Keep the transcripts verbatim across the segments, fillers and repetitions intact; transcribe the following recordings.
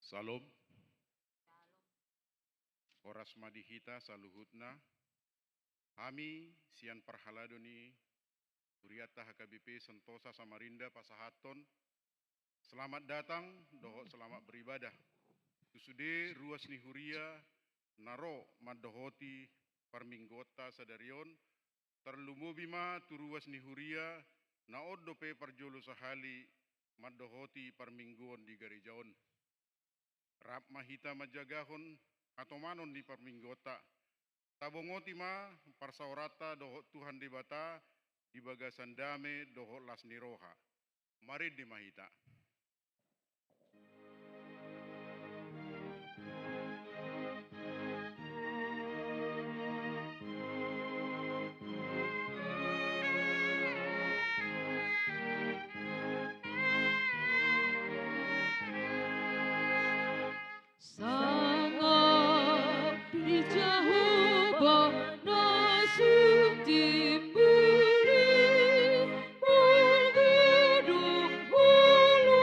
Syalom. Horas ma di hita saluhutna. Hami sian parhalado ni hurianta H K B P Sentosa Samarinda pasahathon selamat datang dohot selamat beribadah tu sude ruas ni huria na ro mandohoti parmingguonta sadari on, tarlumobi ma tu ruas ni huria na on dope parjolo sahali mandohoti parmingguon di gareja on. Rap ma hita manjagahon hatomanon ni parmingguonta. Tabongoti ma parsaoranta dohot Tuhan Debata di bagasan dame dohot las ni roha. Marende ma hita. Sangap di Jahowa na sungkun buli, mangudung ulu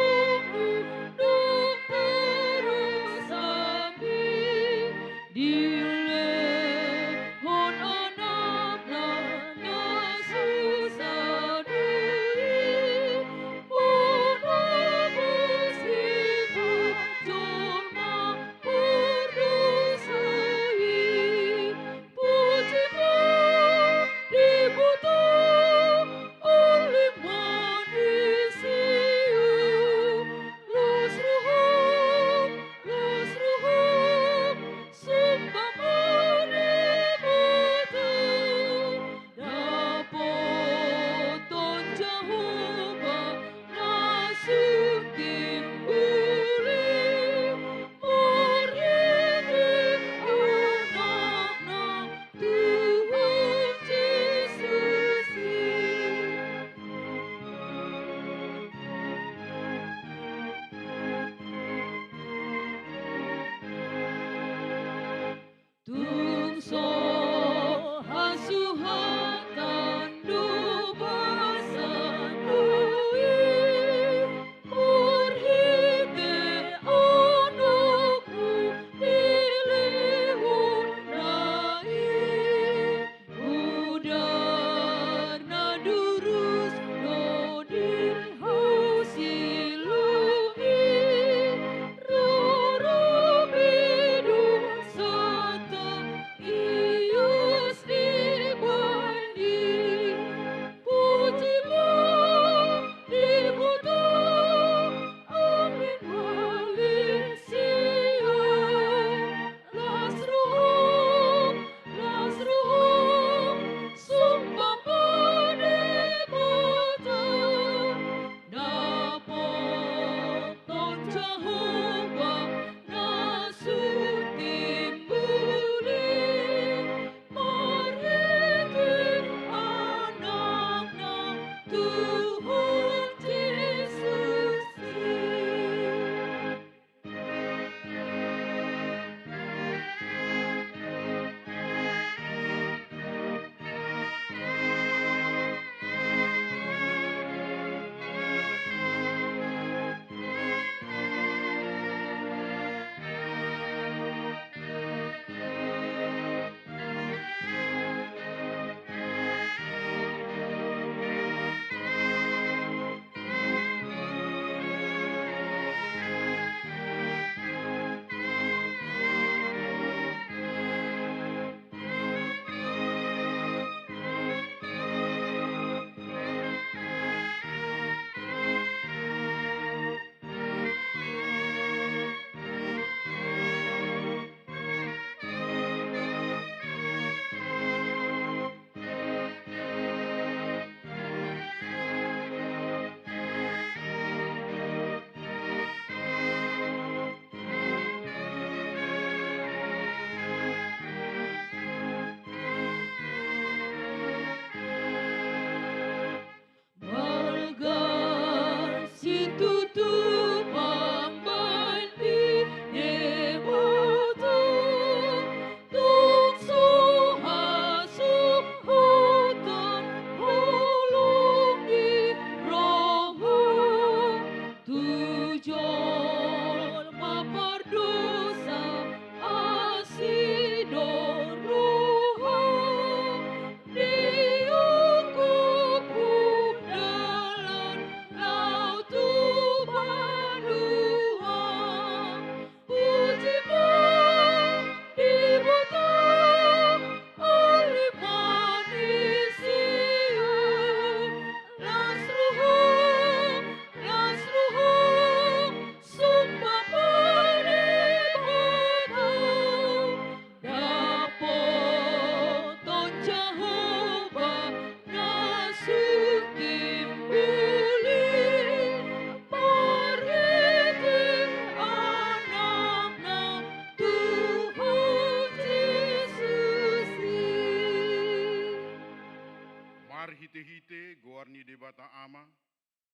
Hite-hite goar ni Debata Ama,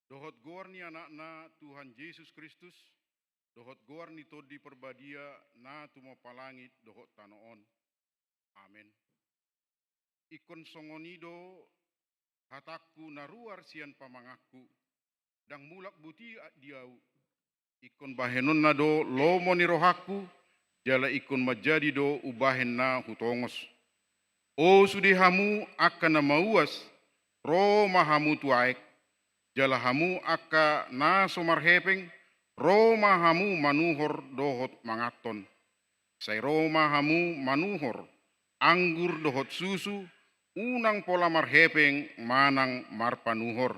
dohot goar ni Anakna Tuhan Jesus Kristus, dohot goar ni Tondi Parbadia na tumompa langit dohot tano on. Amen. Ingkon songon i do hatangku na ruar sian pamanganku, ndang mulak boti a-, di ahu. Ingkon bahenonna do lomo ni rohangku, jala ingkon manjadi do umbahen na hutongos. O sude hamu angka na mauas, ro ma hamu tu aek, jala hamu angka na so marhepeng, ro ma hamu manuhor dohot manganhon. Sai ro ma hamu manuhor anggur dohot susu, unang pola marhepeng manang marpanuhor.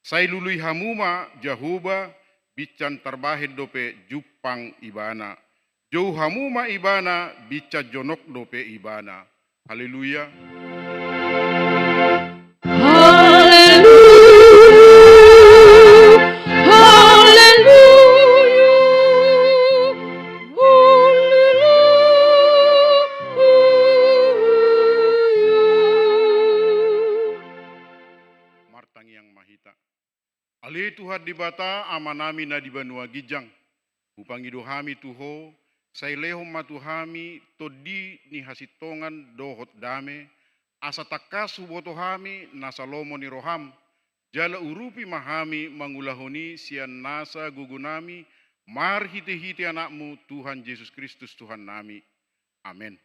Sai lului hamu ma Jahowa, binsan tarbahen dope jumpang Ibana. Jou hamu ma Ibana, binsan jonok dope Ibana. Haleluya. Haleluya. Haleluya. Haleluya. Martangiang ma hita. Ale Tuhan Debata, Amanami na di banua ginjang, hupangido hami tu Ho, sai lehon ma tu hami tondi ni hasintongan dohot dame, asa tangkas huboto hami nasa lomo ni roham, jala urupi ma hami mangulahon i sian nasa gogonami, marhite-hite Anakmu Tuhan Jesus Kristus Tuhannami. Amen.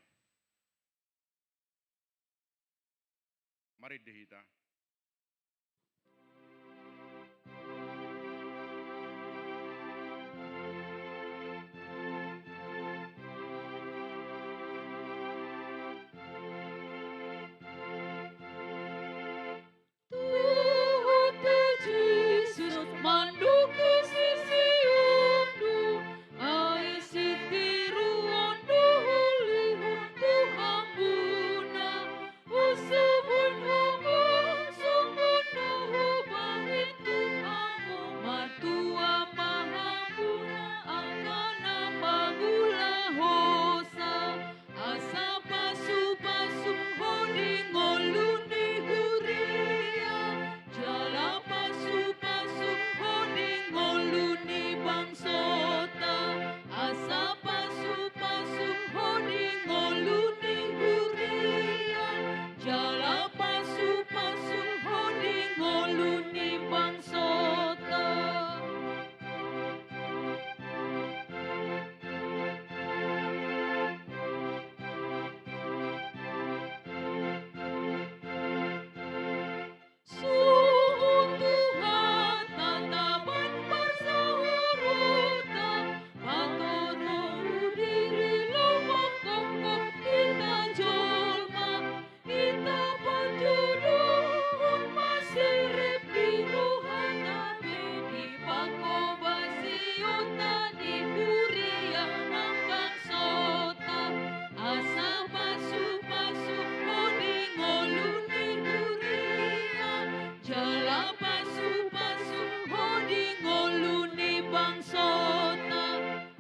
Marende hita. Tuhan Jesus mandokhon siseonmu, ai sitiruon do ulihon tu hamuna, unsubun hamu songon na hubahen tu hamu, martua ma hamuna angka na mangulahonsa. Asa pasu-pasu ho di ngolu ni huria, jala pasu-pasu ho di ngolu ni bangsota. Asa pasu-pasu ho di ngolu ni huria, jala pasu-pasu ho di ngolu ni bangsota. Songon Tuhan tatapan parsaoranta, patorang diri lomo kokkop hita jolma. Hita panjujung ma sirip di rohanta be, dipahobasionta di huria nang bangsota. Asa pasu-pasu ho di ngolu ni huria, jala pasu-pasu ho di ngolu ni bangsota.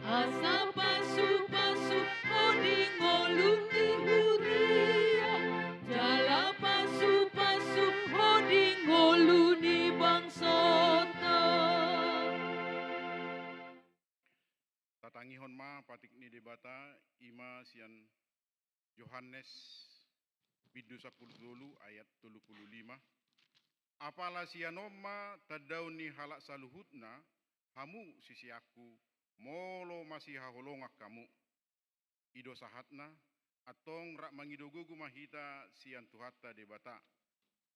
Asa pasu-pasu ho di ngolu ni huria, jala pasu-pasu ho di ngolu ni bangsota. Tatangihon ma patik ni Debata, i ma sian Johannes bindu sampulu tolu ayat tolu pulu lima. Apala sian on ma tandaon ni halak saluhutna, hamu siseanku, molo masihaholongan hamu. I do sahatna, antong rap mangido gogo ma hita sian Tuhanta Debata.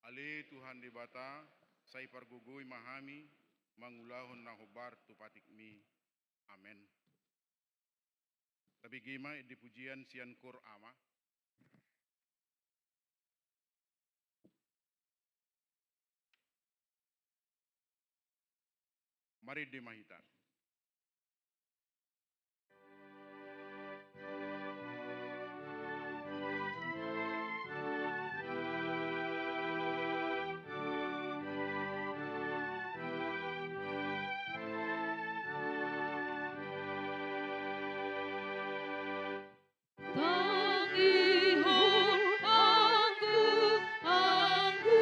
Ale Tuhan Debata, sai pargogoi ma hami mangulahon na hombar tu patikmi. Amen. Tabege ma ende pujian sian kor A M A. Marende ma hita. Tangihon angku, angku,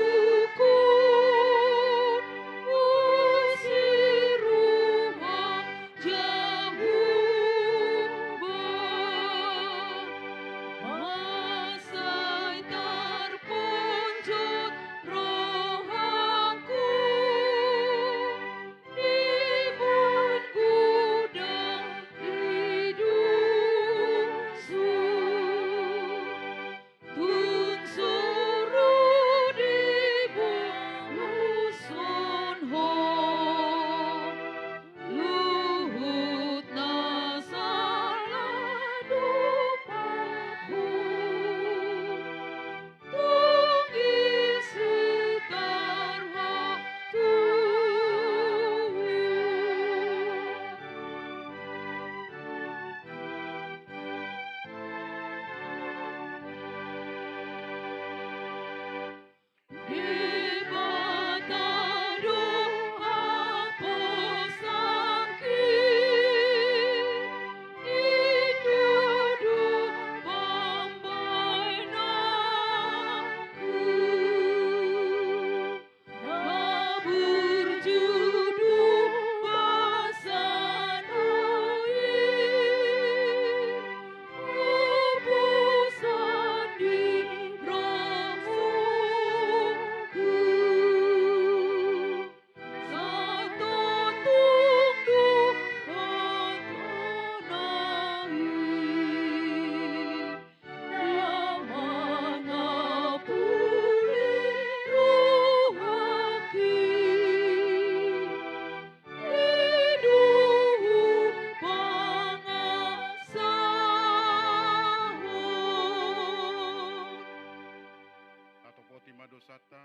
Hata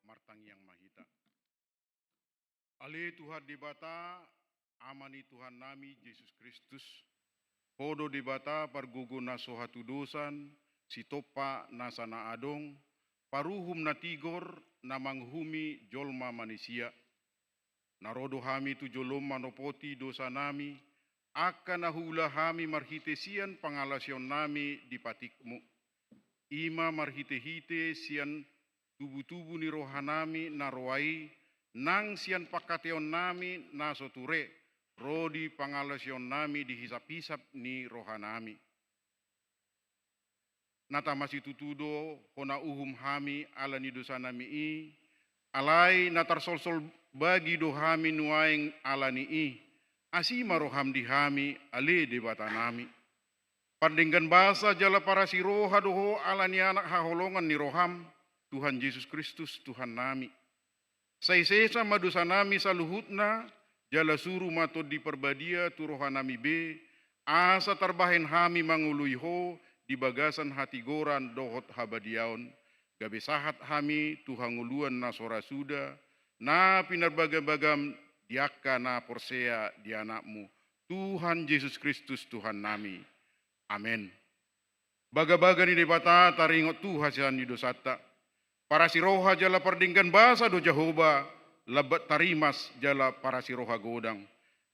martangiang ma hita. Ale Tuhan Debata, Ama ni Tuhannami Jesus Kristus, Ho do Debata pargogo na so hatudosan, sitompa nasa na adong, paruhum na tigor, na manguhumi jolma manisia. Na ro do hami tu jolom manopoti dosanami, angka na huula hami marhite sian pangalaosionnami di patikmu. I ma marhite-hite sian tubu-tubu ni rohanami na roa i, nang sian pangkataionnami na so ture, ro di pangalaosionnami di hisap-hisap ni rohanami. Na tama situtu do Ho na uhum hami ala ni dosanami i, alai na tarsolsol bagi do hami nuaeng ala ni i. Asi ma roham di hami, ale Debatanami. Pardenggan basa jala parasi roha do Ho ala ni Anak haholongan ni roham, Tuhan Jesus Kristus, Tuhannami. Sai sesa ma dosanami saluhutna, jala suru ma Tondi Parbadia tu rohanami be, asa tarbahen hami mangoloi Ho di bagasan hatigoran dohot habadiaon, gabe sahat hami tu hangoluan na so ra suda, na pinarbagam-bagam di angka na porsea di Anakmu, Tuhan Jesus Kristus Tuhannami. Amen. Bagabaga ni Debata taringot tu hasesaan ni dosanta. Parasi roha jala pardenggan basa do Jahowa, lambat tarimas jala parasi roha godang.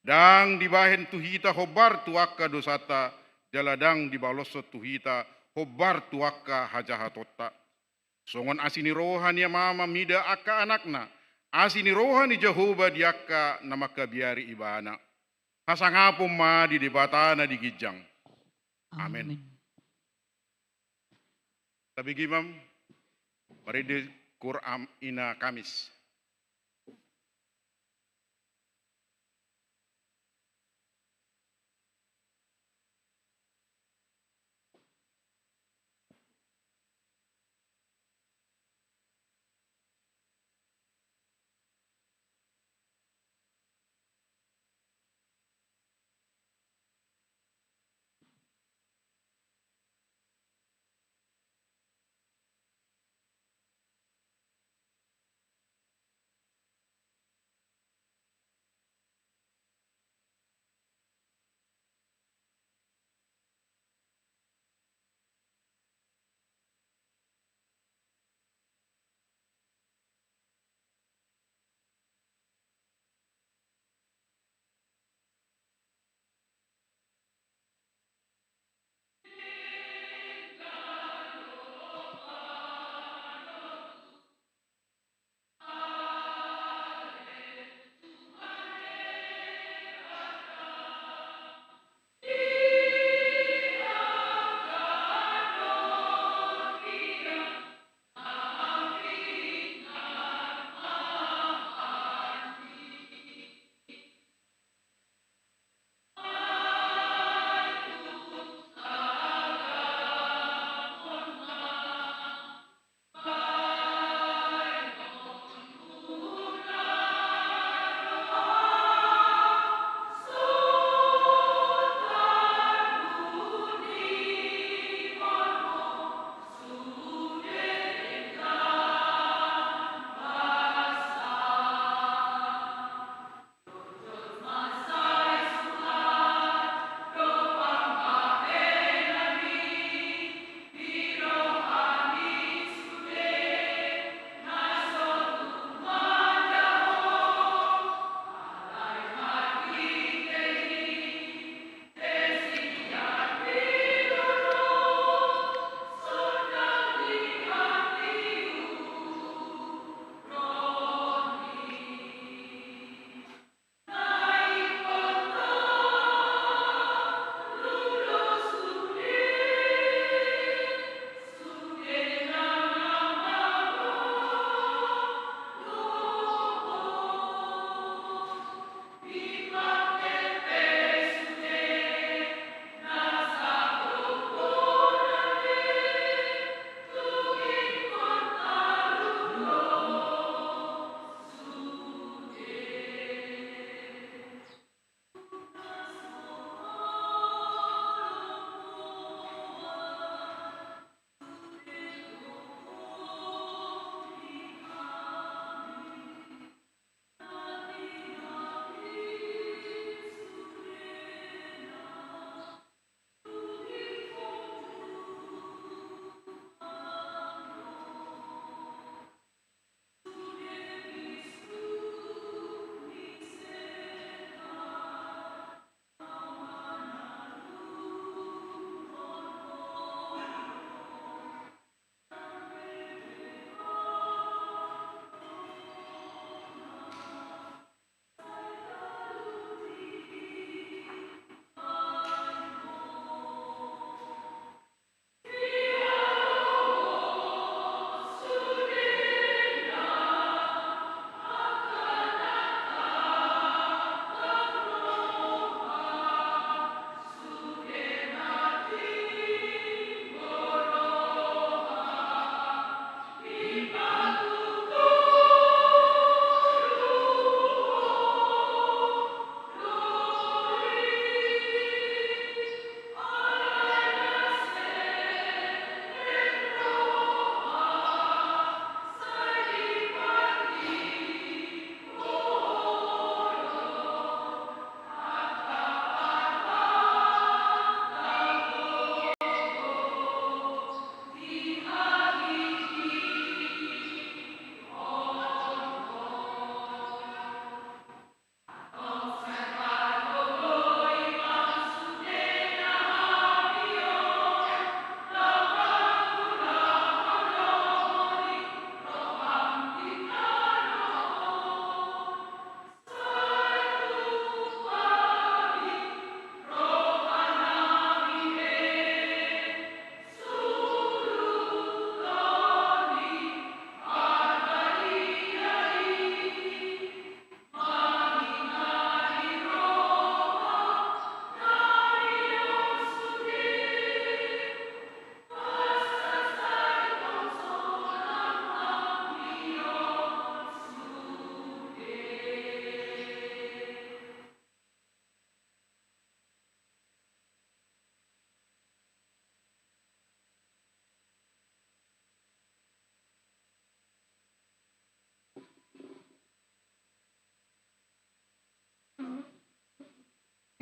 Ndang dibahen tu hita hombar tu angka dosanta, jala ndang dibaloshon tu hita hombar tu angka hajahatonta. Songon asi ni roha ni amama mida angka anakna, asi ni roha ni Jahowa di angka na mangkabiari Ibana. Hasangapon ma di Debata na di ginjang. Amen. Amen. Tabege ma, marende Qur'an ina Kamis.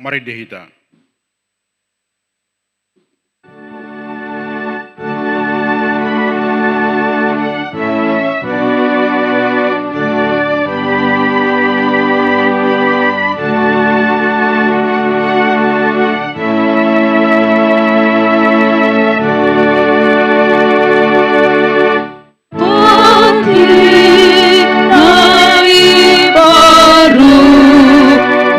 Marende hita. Pati na imbaru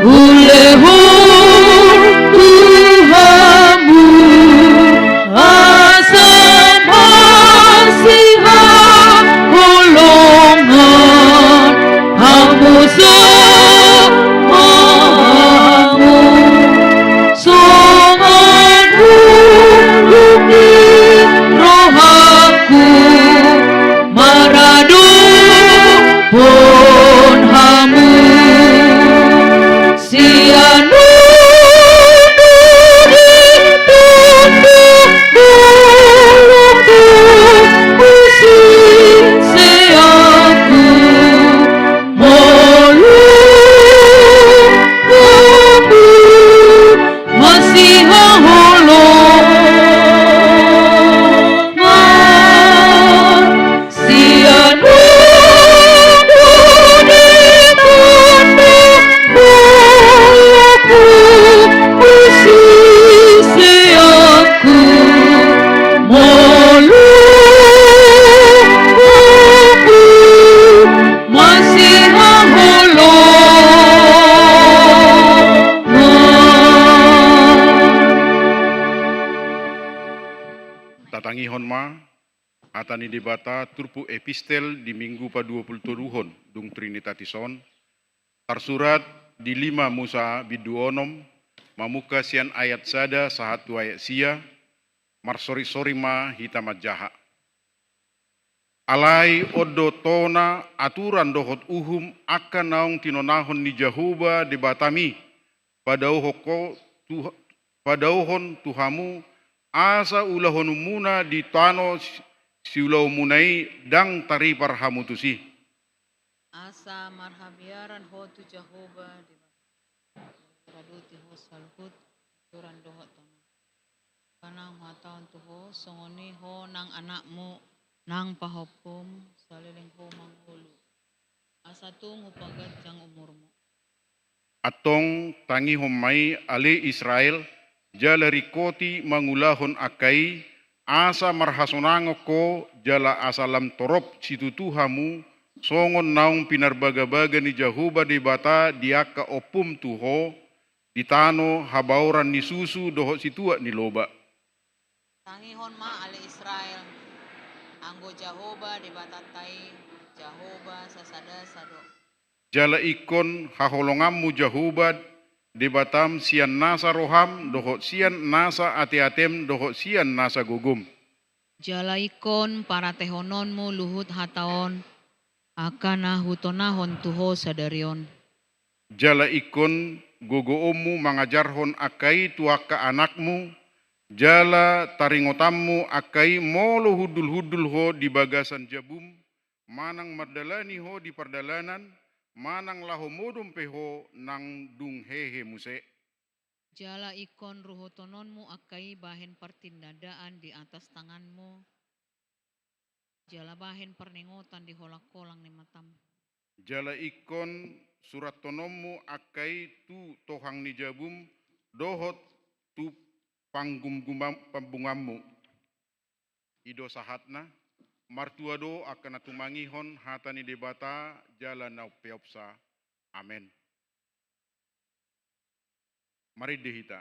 hulehon tu hamu, asa masihaholongan hamu songon hamu. Songon ulu ni rohangku maradophon hamu. Sian unduk di tondok bolongku, musik seaku molo hamu masihaholongan. Sian unduk di tondok bolongku, musik seaku molo hamu masihaholongan. Tatangihon ma hata ni Debata turpuk epistel di Minggu paduapultoluhon dung Trinitatis on, tarsurat di lima Musa bindu onom, mamungka sian ayat sada sahat tu ayat sia. Marsorinsorin ma hita manjaha. Alai on do tona aturan dohot uhum angka naung tinonahon ni Jahowa Debatami padaohon ho tu, padaohon tu hamu, asa ulahononmuna di tano si, siulaonmuna i, ndang taripar hamu tusi. Asa marhabiaran ho tu Jahowa Debata, radoti ho saluhut aturan dohot tona. Angka na huhatahon tu ho, songon i ho nang anakmu nang pahompum, saleleng ho mangolu, asa tung hupaganjang umurmu. Antong tangihon ma i ale Israel, jala ringkoti mangulahon angka i, asa marhasonangon ho jala asa lam torop situtu hamu, songon naung pinarbagabaga ni Jahowa Debata di angka ompum tu ho, di tano habaoran ni susu dohot situak ni loba. Tangihon ma ale Israel, anggo Jahowa Debatanta i, Jahowa sasadasa do. Jala ingkon haholonganmu Jahowa Debatam sian nasa roham dohot sian nasa ateatem dohot sian nasa gogom. Jala ingkon paratehononmu luhut hata on, angka na hutonahon tu ho sadari on. Jala ingkon gogoonmu mangajarhon angka i tu angka anakmu, jala taringotanmu angka i molo hundulhundul ho di bagasan jabum, manang mardalani ho di pardalanan, manang laho modom pe ho nang dung hehe muse. Jala ingkon ruhutononmu angka i bahen partinandaan di atas tanganmu, jala bahen parningotan di holangholang ni matam. Jala ingkon surathononmu angka i tu tohang ni jabum dohot tu panggumgumam-, pambunganmu. I do sahatna. Martua do angka na tumangihon hata ni Debata jala na umpeopsa. Amen. Marende hita.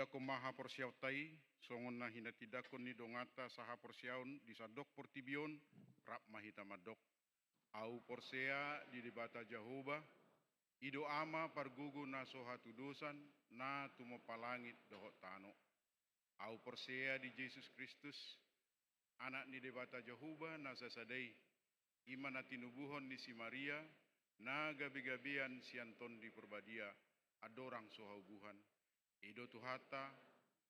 Tindangkon ma haporseaonta i, songon na hinatindangkon ni donganta sahaporseaon di sandok portibi on, rap ma hita mandok. Ahu porsea di Debata Jahowa, i do Ama pargogo na so hatudosan, na tumompa langit dohot tano. Ahu porsea di Jesus Kristus, Anak ni Debata Jahowa na sasada i, i ma na tinubuhon ni si Maria, na gabegabean sian Tondi Parbadia, andorang so haubuhan. I do Tuhanta,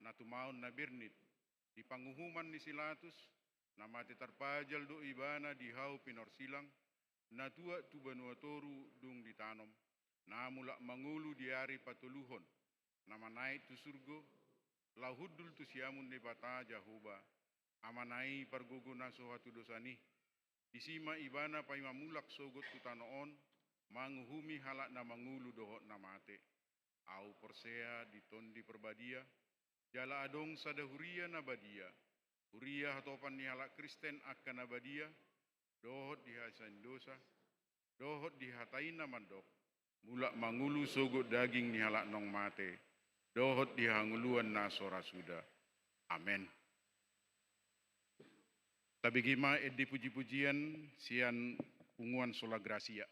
na tumaon na bernit, di panguhuman ni si Latus, na mate tarpajal do Ibana di hau pinorsilang, na tuat tu banua toru dung ditanom, na mulak mangolu di ari patoluhon, na manaek tu surgo, laho hundul tu siamun Debata Jahowa, Amana i pargogo na so hatudosan i. Disi ma Ibana paima mulak sogot tu tano on, manguhumi halak na mangolu dohot na mate. Ahu porsea di Tondi Parbadia, jala adong sada huria na badia, huria hatopan ni halak Kristen angka na badia, dohot di hasaindosa, dohot di hata i na mandok, mulak mangolu sogot daging ni halak naung mate, dohot di hangoluan na so ra suda. Amen. Tabege ma ende pujipujian sian punguan Sola Gratia.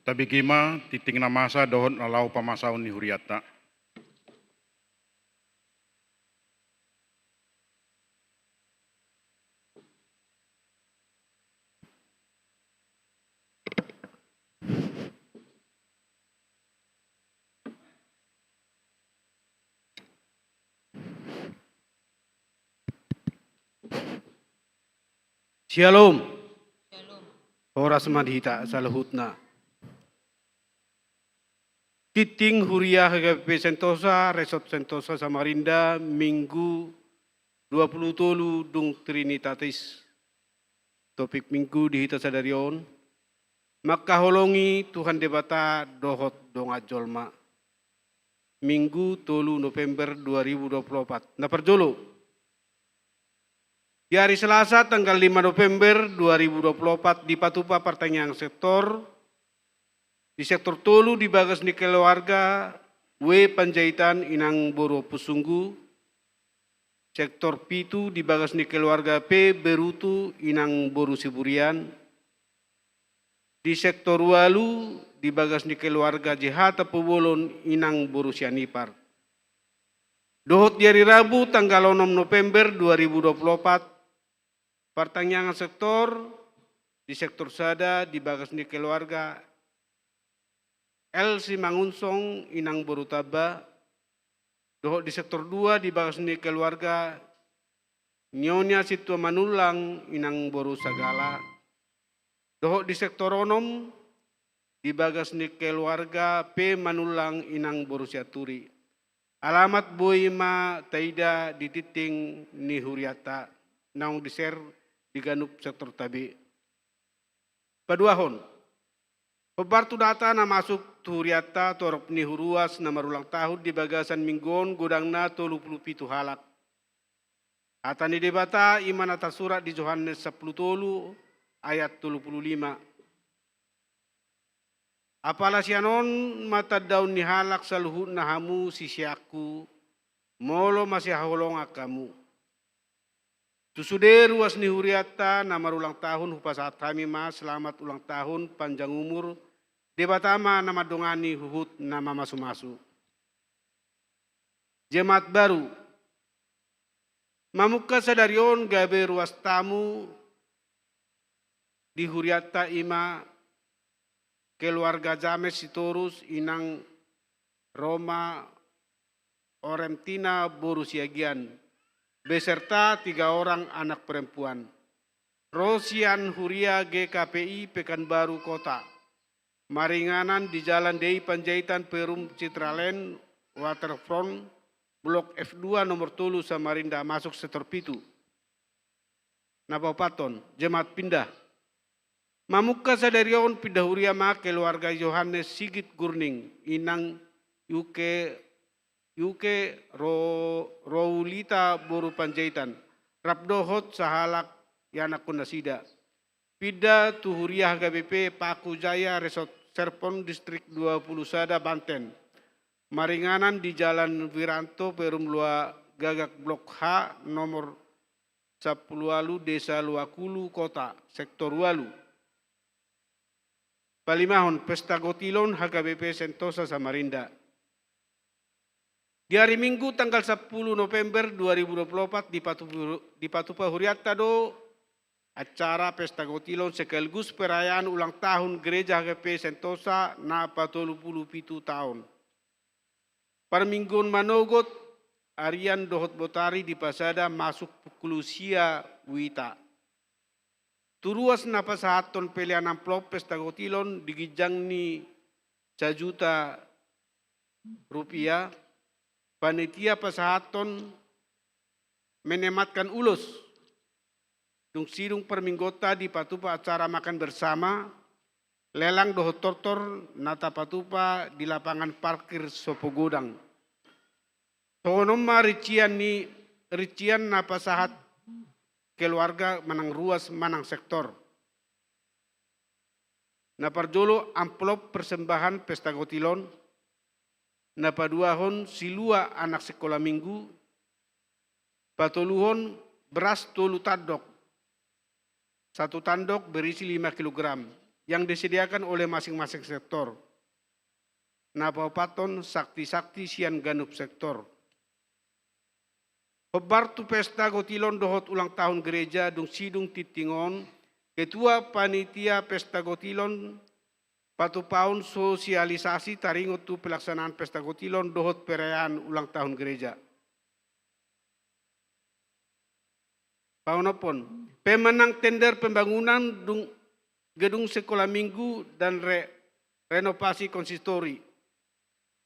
Tabege ma tinting na masa dohot na laho pamasaon ni hurianta. Syalom. Horas ma di hita saluhutna. Tinting Huria H K B P Sentosa, Resort Sentosa Samarinda, Minggu dua puluh tolu dung Trinitatis. Topik Minggu di hita sadari on: Mangkaholongi Tuhan Debata dohot dongan jolma. Minggu tolu November dua ribu dua puluh opat. Na parjolo, di ari Selasa tanggal lima November dua ribu dua puluh opat dipatupa partangiangan sektor di sektor tolu di bagas ni keluarga W Panjaitan inang boru Ompusunggu, sektor pitu di bagas ni keluarga P Berutu inang boru Siburian, di sektor ualu di bagas ni keluarga J H Tampubolon inang boru Sianipar. Dohot di ari Rabu tanggal onom November dua ribu dua puluh opat, partangiangan sektor di sektor sada di bagas ni keluarga L Simangunsong inang boru Tamba, dohot di sektor dua di bagas ni keluarga Nyonya Situamanullang inang boru Sagala, dohot di sektor onom di bagas ni keluarga P Manullang inang boru Sianturi. Alamat boi ma taida di tinting ni hurianta naung di-share di ganup sektor tabe. Paduahon, hombar tu data na masuk tu hurianta, torop ni huruas na marulang tahun di bagasan Minggu on godangna tolu pulu pitu halak. Hata ni Debata i ma na tarsurat di Johannes sampulu tolu ayat tolu pulu lima: Apala sian on ma tandaon ni halak saluhutna hamu siseanku, molo masihaholongan hamu. Tu sude ruas ni hurianta na marulang tahun hupasahat hami ma selamat ulang tahun, panjang umur, Debata ma na mandongani huhut na mamasumasu. Jemaat baru. Mamungka sadari on gabe ruas tamu di hurianta i ma keluarga James Sitorus inang Roma Oremtina boru Siagian, beserta tiga orang anak perempuan. Ro sian huria G K P I Pekanbaru Kota. Maringanan di Jalan D I Panjaitan, perum Citraland, Waterfront, Blok F dua nomor tolu Samarinda, masuk sektor pitu. Na paopathon, jemaat pindah. Mamungka sadari on pindah huria ma keluarga Johannes Sigit Gurning, inang Yuke, Yuke Ro-, Roulita boru Panjaitan, rap dohot sahalak ianakkon nasida. Pindah tu huria H K B P Paku Jaya, Resort Serpong, Distrik dua puluh sada, Banten. Maringanan di Jalan Wiranto, perum Lua Gagak, Blok H, nomor sampulu ualu, Desa Luakulu, Kota, sektor ualu. Palimahon, pesta gotilon H K B P Sentosa Samarinda. Di ari Minggu tanggal sampulu November dua ribu dua puluh opat dipatupa, dipatupa hurianta do acara pesta gotilon sekaligus perayaan ulang tahun Gereja H K B P Sentosa na patolu pulu pitu taon. Parmingguon manogot, arian dohot botari dipasada masuk pukul sia wita. Tu ruas na pasahathon pelean amplop pesta gotilon di ginjang ni sajuta rupiah, panitia pasahathon menematkan ulos. Dung sidung parmingguonta dipatupa acara makan bersama, lelang dohot tortor na tapatupa di lapangan parkir Sopogodang. Songon on ma rincian ni, rincian na pasahat keluarga manang ruas manang sektor. Na parjolo amplop persembahan pesta gotilon, na paduahon silua anak sikola minggu, patoluhon beras tolu tandok, satu tandok berisi lima kilogram, yang disediakan oleh masing-masing sektor. Na paopathon, santi-santi sian ganup sektor. Hombar tu pesta gotilon dohot ulang tahun gereja dung sidung tingting on, ketua panitia pesta gotilon patupahon sosialisasi taringot tu pelaksanaan pesta gotilon dohot perayaan ulang tahun gereja. Paonomhon, pemenang tender pembangunan dung, gedung sekolah minggu dan re-, renovasi konsistori.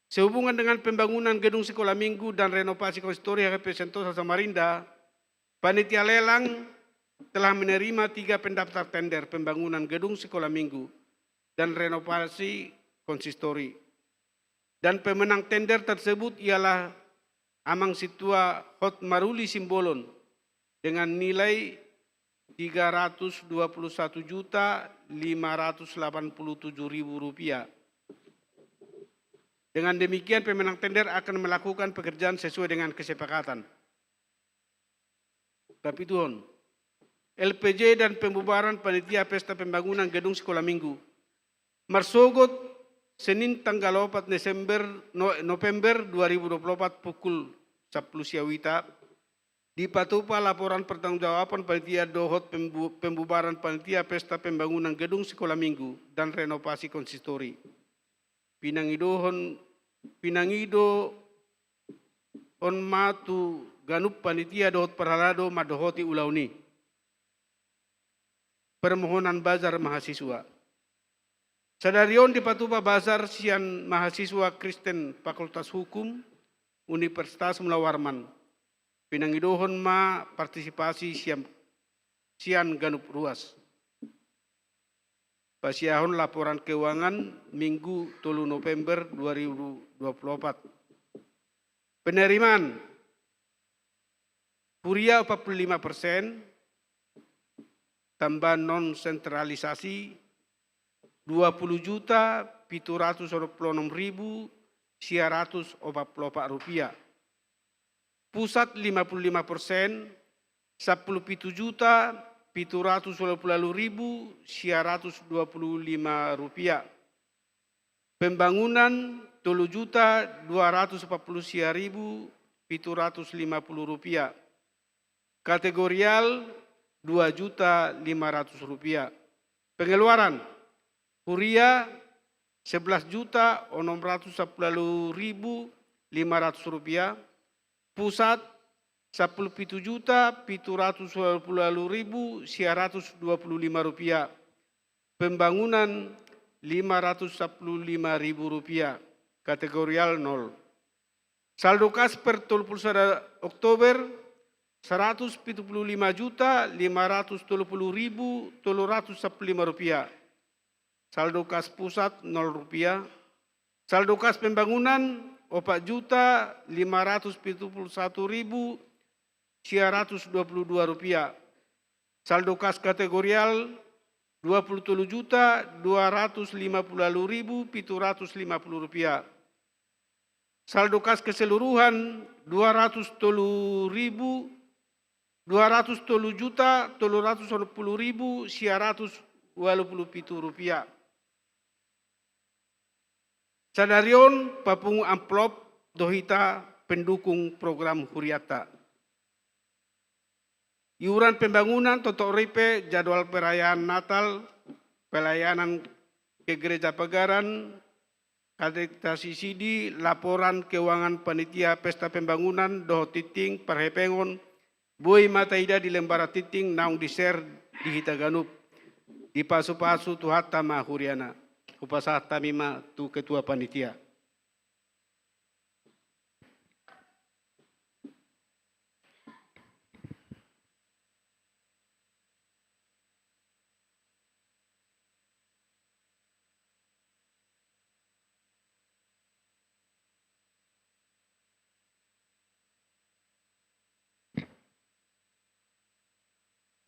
Sehubungan dengan pembangunan gedung sekolah minggu dan renovasi konsistori H K P Sentosa Samarinda, panitia lelang telah menerima tiga pendaftar tender pembangunan gedung sekolah minggu dan renovasi konsistori. Dan pemenang tender tersebut ialah Amang Sintua Hotmaruli Simbolon dengan nilai tiga ratus dua puluh satu juta lima ratus delapan puluh tujuh ribu rupiah. Dengan demikian, pemenang tender akan melakukan pekerjaan sesuai dengan kesepakatan. Kapituhon, L P J dan pembubaran panitia pesta pembangunan gedung sekolah minggu. Marsogot Senin tanggal opat Desember, no-, November dua ribu dua puluh opat pukul sampulu sia wita, dipatupa laporan pertanggungjawaban panitia dohot pembu-, pembubaran panitia pesta pembangunan gedung sekolah minggu dan renovasi konsistori. Pinangidohon, pinangido on ma tu ganup panitia dohot parhalado mandohoti ulaon i. Permohonan bazar mahasiswa. Sadari on dipatupa bazar sian mahasiswa Kristen Fakultas Hukum Universitas Mula Warman. Pinangidohon ma partisipasi sian, sian ganup ruas. Pasiahon laporan keuangan Minggu tolu November dua ribu dua puluh opat. Penerimaan, huria opat puluh lima persen, tambah non sentralisasi dua puluh juta pitu ratus onom puluh onom ribu sia ratus opat puluh opat rupiah. Pusat lima puluh lima persen, sampulu pitu juta pitu ratus ualu pulu ualu ribu sia ratus dua puluh lima rupiah. Pembangunan tolu juta dua ratus opat puluh sia ribu pitu ratus lima puluh rupiah. Kategorial dua juta lima ratus rupiah. Pengeluaran, huria sebelas juta onom ratus sampulu ualu ribu lima ratus rupiah, pusat sampulu pitu juta pitu ratus ualu pulu ualu ribu sia ratus dua puluh lima rupiah, pembangunan lima ratus sampulu lima ribu rupiah, kategorial nol. Saldo kas per tolu pulu sada Oktober, saratus pitu pulu lima juta lima ratus tolu pulu ribu tolu ratus sampulu lima rupiah. Saldo kas pusat, nol rupiah. Saldo kas pembangunan, opat juta lima ratus pitu pulu satu ribu sia ratus dua puluh dua rupiah. Saldo kas kategorial, dua pulu tolu juta dua ratus lima pulu ualu ribu pitu ratus lima pulu rupiah. Saldo kas keseluruhan, dua ratus tolu ribu, dua ratus tolu juta tolu ratus onom pulu ribu sia ratus ualu pulu pitu rupiah. Sadari on papungu amplop do hita pendukung program hurianta. Iuran pembangunan, totop ripe jadwal perayaan Natal, pelayanan kegerejapagaran, katekisasi sidi, laporan keuangan panitia pesta pembangunan dohot tingting parhepengon, boi ma taida di lembaran tingting naung di-share di hita ganup. Dipasupasu Tuhanta ma huriana. Hupasahat hami ma tu ketua panitia.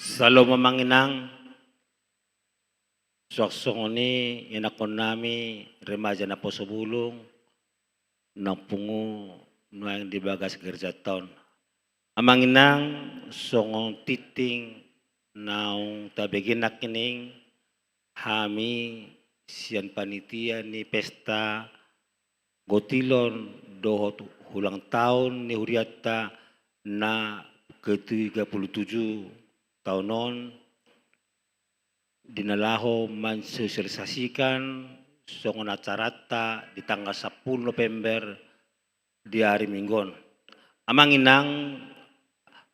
Salom amang inang. Suang songon i, ianakhon nami remaja naposo bulung, naung pungu nuaeng di bagas gerejanta on. Amang inang, songon tingting naung tabege nangkining, hami sian panitia ni pesta gotilon dohot ulang taon ni hurianta na ketiga puluh tujuh taon on, di na laho mansosialisasikan songon acaranta di tanggal sampulu November di ari Minggu on. Amang inang,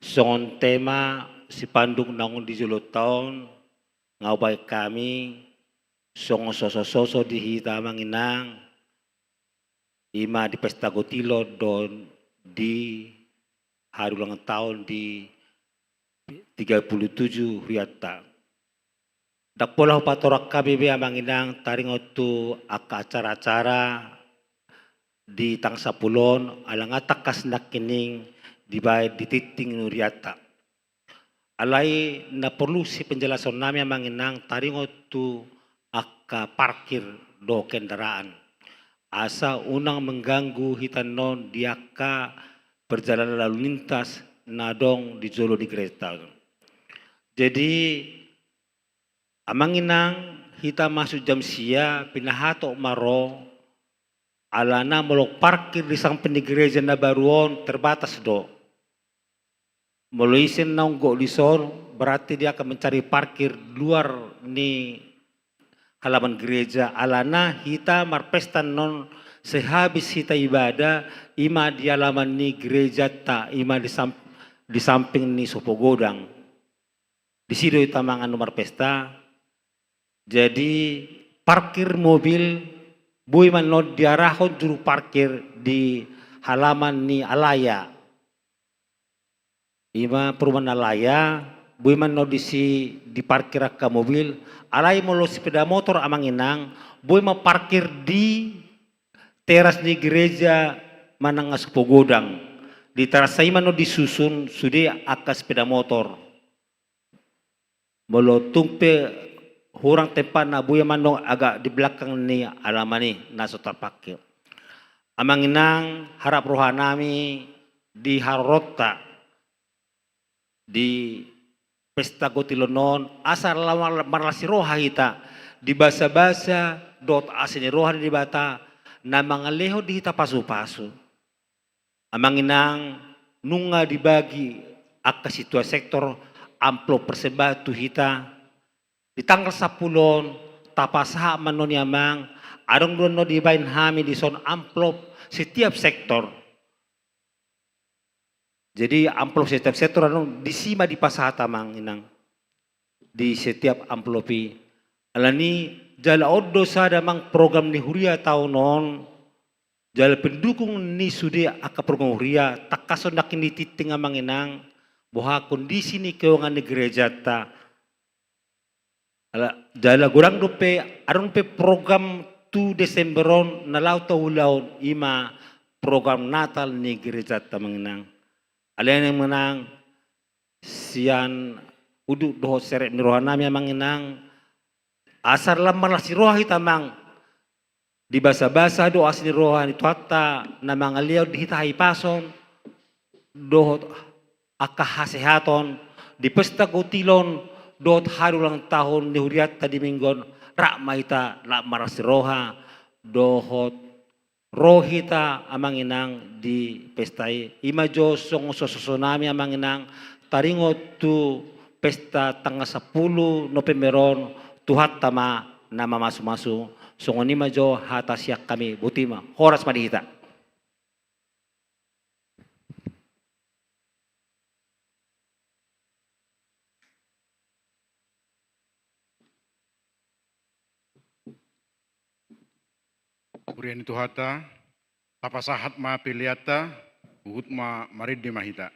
songon tema sipanduk naung di jolo taon, nga hubaen hami songon sosososo di hita amang inang, ima di pesta gotilon dohot di hari ulang taon di tiga puluh tujuh hurianta. Ndang pola hupatorang hami be amang inang taringot tu angka acara-acara di tanggal sampulu on, ala nga tangkas nangkining dibaen di tingting ni hurianta. Alai na porlu sipenjelasan nami amang inang taringot tu angka parkir dohot kendaraan, asa unang mengganggu hita annon di angka perjalanan lalu lintas na adong di jolo ni gerejanta. Jadi amang inang, hita masuk jam sia pinahatop ma ro, alana molo parkir di samping ni gereja na baru on terbatas do. Molo ise naung gok dison, berarti dia akan mencari parkir luar ni halaman gereja, alana hita marpesta annon sehabis hita ibadah, ima di halaman ni gerejanta, ima di sam-, di samping ni sopo godang. Disi do hita amang annon marpesta. Jadi parkir mobil boi ma annon diarahon juru parkir di halaman ni Alaya. Ima perumahan Alaya, boi ma annon disi diparkir angka mobil. Alai molo sepeda motor amang inang, boi ma parkir di teras ni gereja manang sopo godang. Di teras i ma annon disusun sude angka sepeda motor. Molo tung pe hurang tempatna, boi ma annon agak di belakang ni halaman i na so tarpake. Amang inang, harap roha nami di haroronta di pesta gotilon on, asa lam-, marlas ni roha hita di basabasa dohot asi ni roha ni Debata na mangalehon di hita pasupasu. Amang inang, nunga dibagi angka situan sektor amplop persembahan tu hita. Di tanggal sampulu on, tapasahat ma annon i amang, adong do annon dibaen hami dison amplop setiap sektor. Jadi amplop setiap sektor annon disi ma dipasahat amang inang. Di setiap amplop i. Alani jala on do sada amang program ni huria taon on, jala pendukung ni sude angka program huria, tangkas on nangkin di tingting amang inang, boha kondisi ni keuangan ni gerejanta. Ala, jala godang dope, adong pe program tu Desember on na laho taulahon, ima program Natal ni gerejanta amang inang. Alani amang inang, sian udut dohot serep ni roha nami amang inang, asa lam marlas ni roha hita amang, di basabasa dohot asi ni roha ni Tuhanta na mangalehon di hita hahipason dohot angka hasehaton di pesta gotilon dohot hari ulang tahun ni hurianta di Minggu on, rap ma hita lam marlas ni roha dohot ro hita amang inang di pesta i. Ima jo songon sososo nami amang inang taringot tu pesta tanggal sampulu November on, Tuhanta ma na mamasumasu. Songon i ma jo hata sian hami, boti ma, horas ma di hita. Huria ni Tuhanta, tapasahat ma peleanta, huhut ma marende ma hita.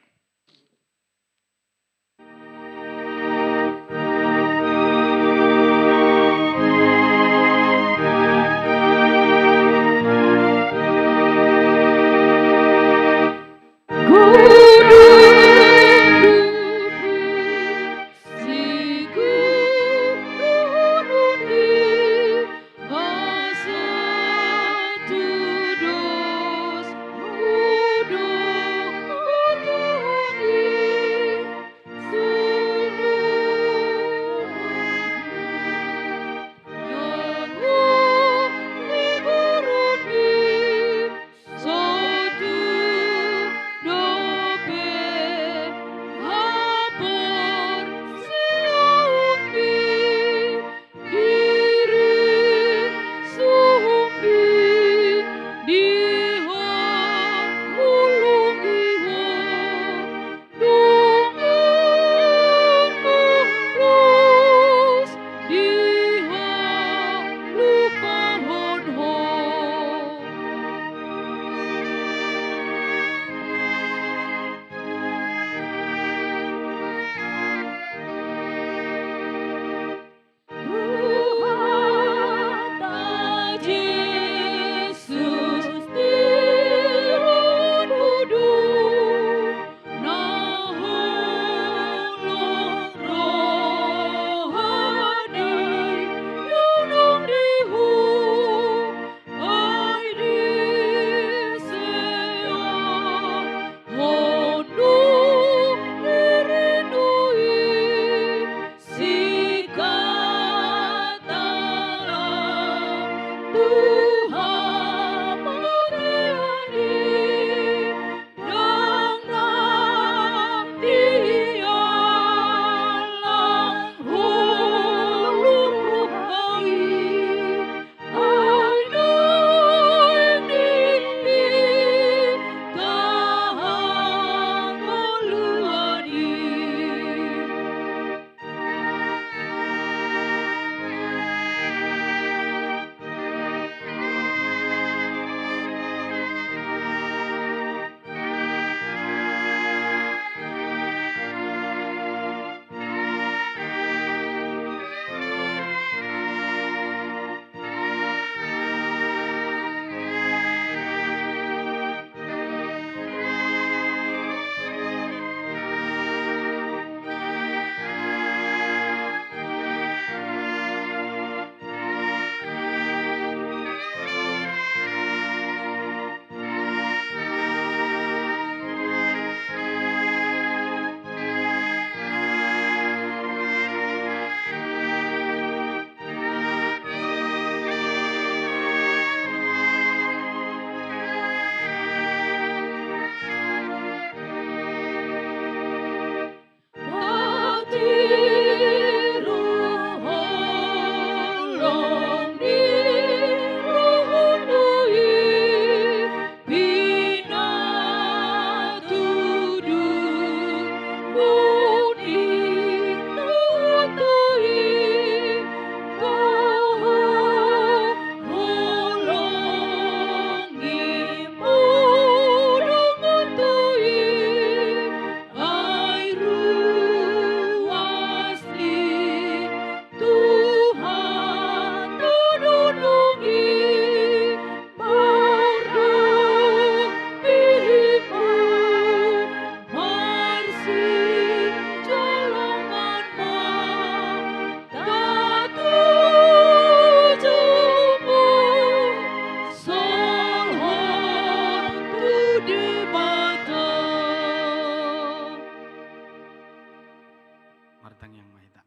Tangiang ma hita.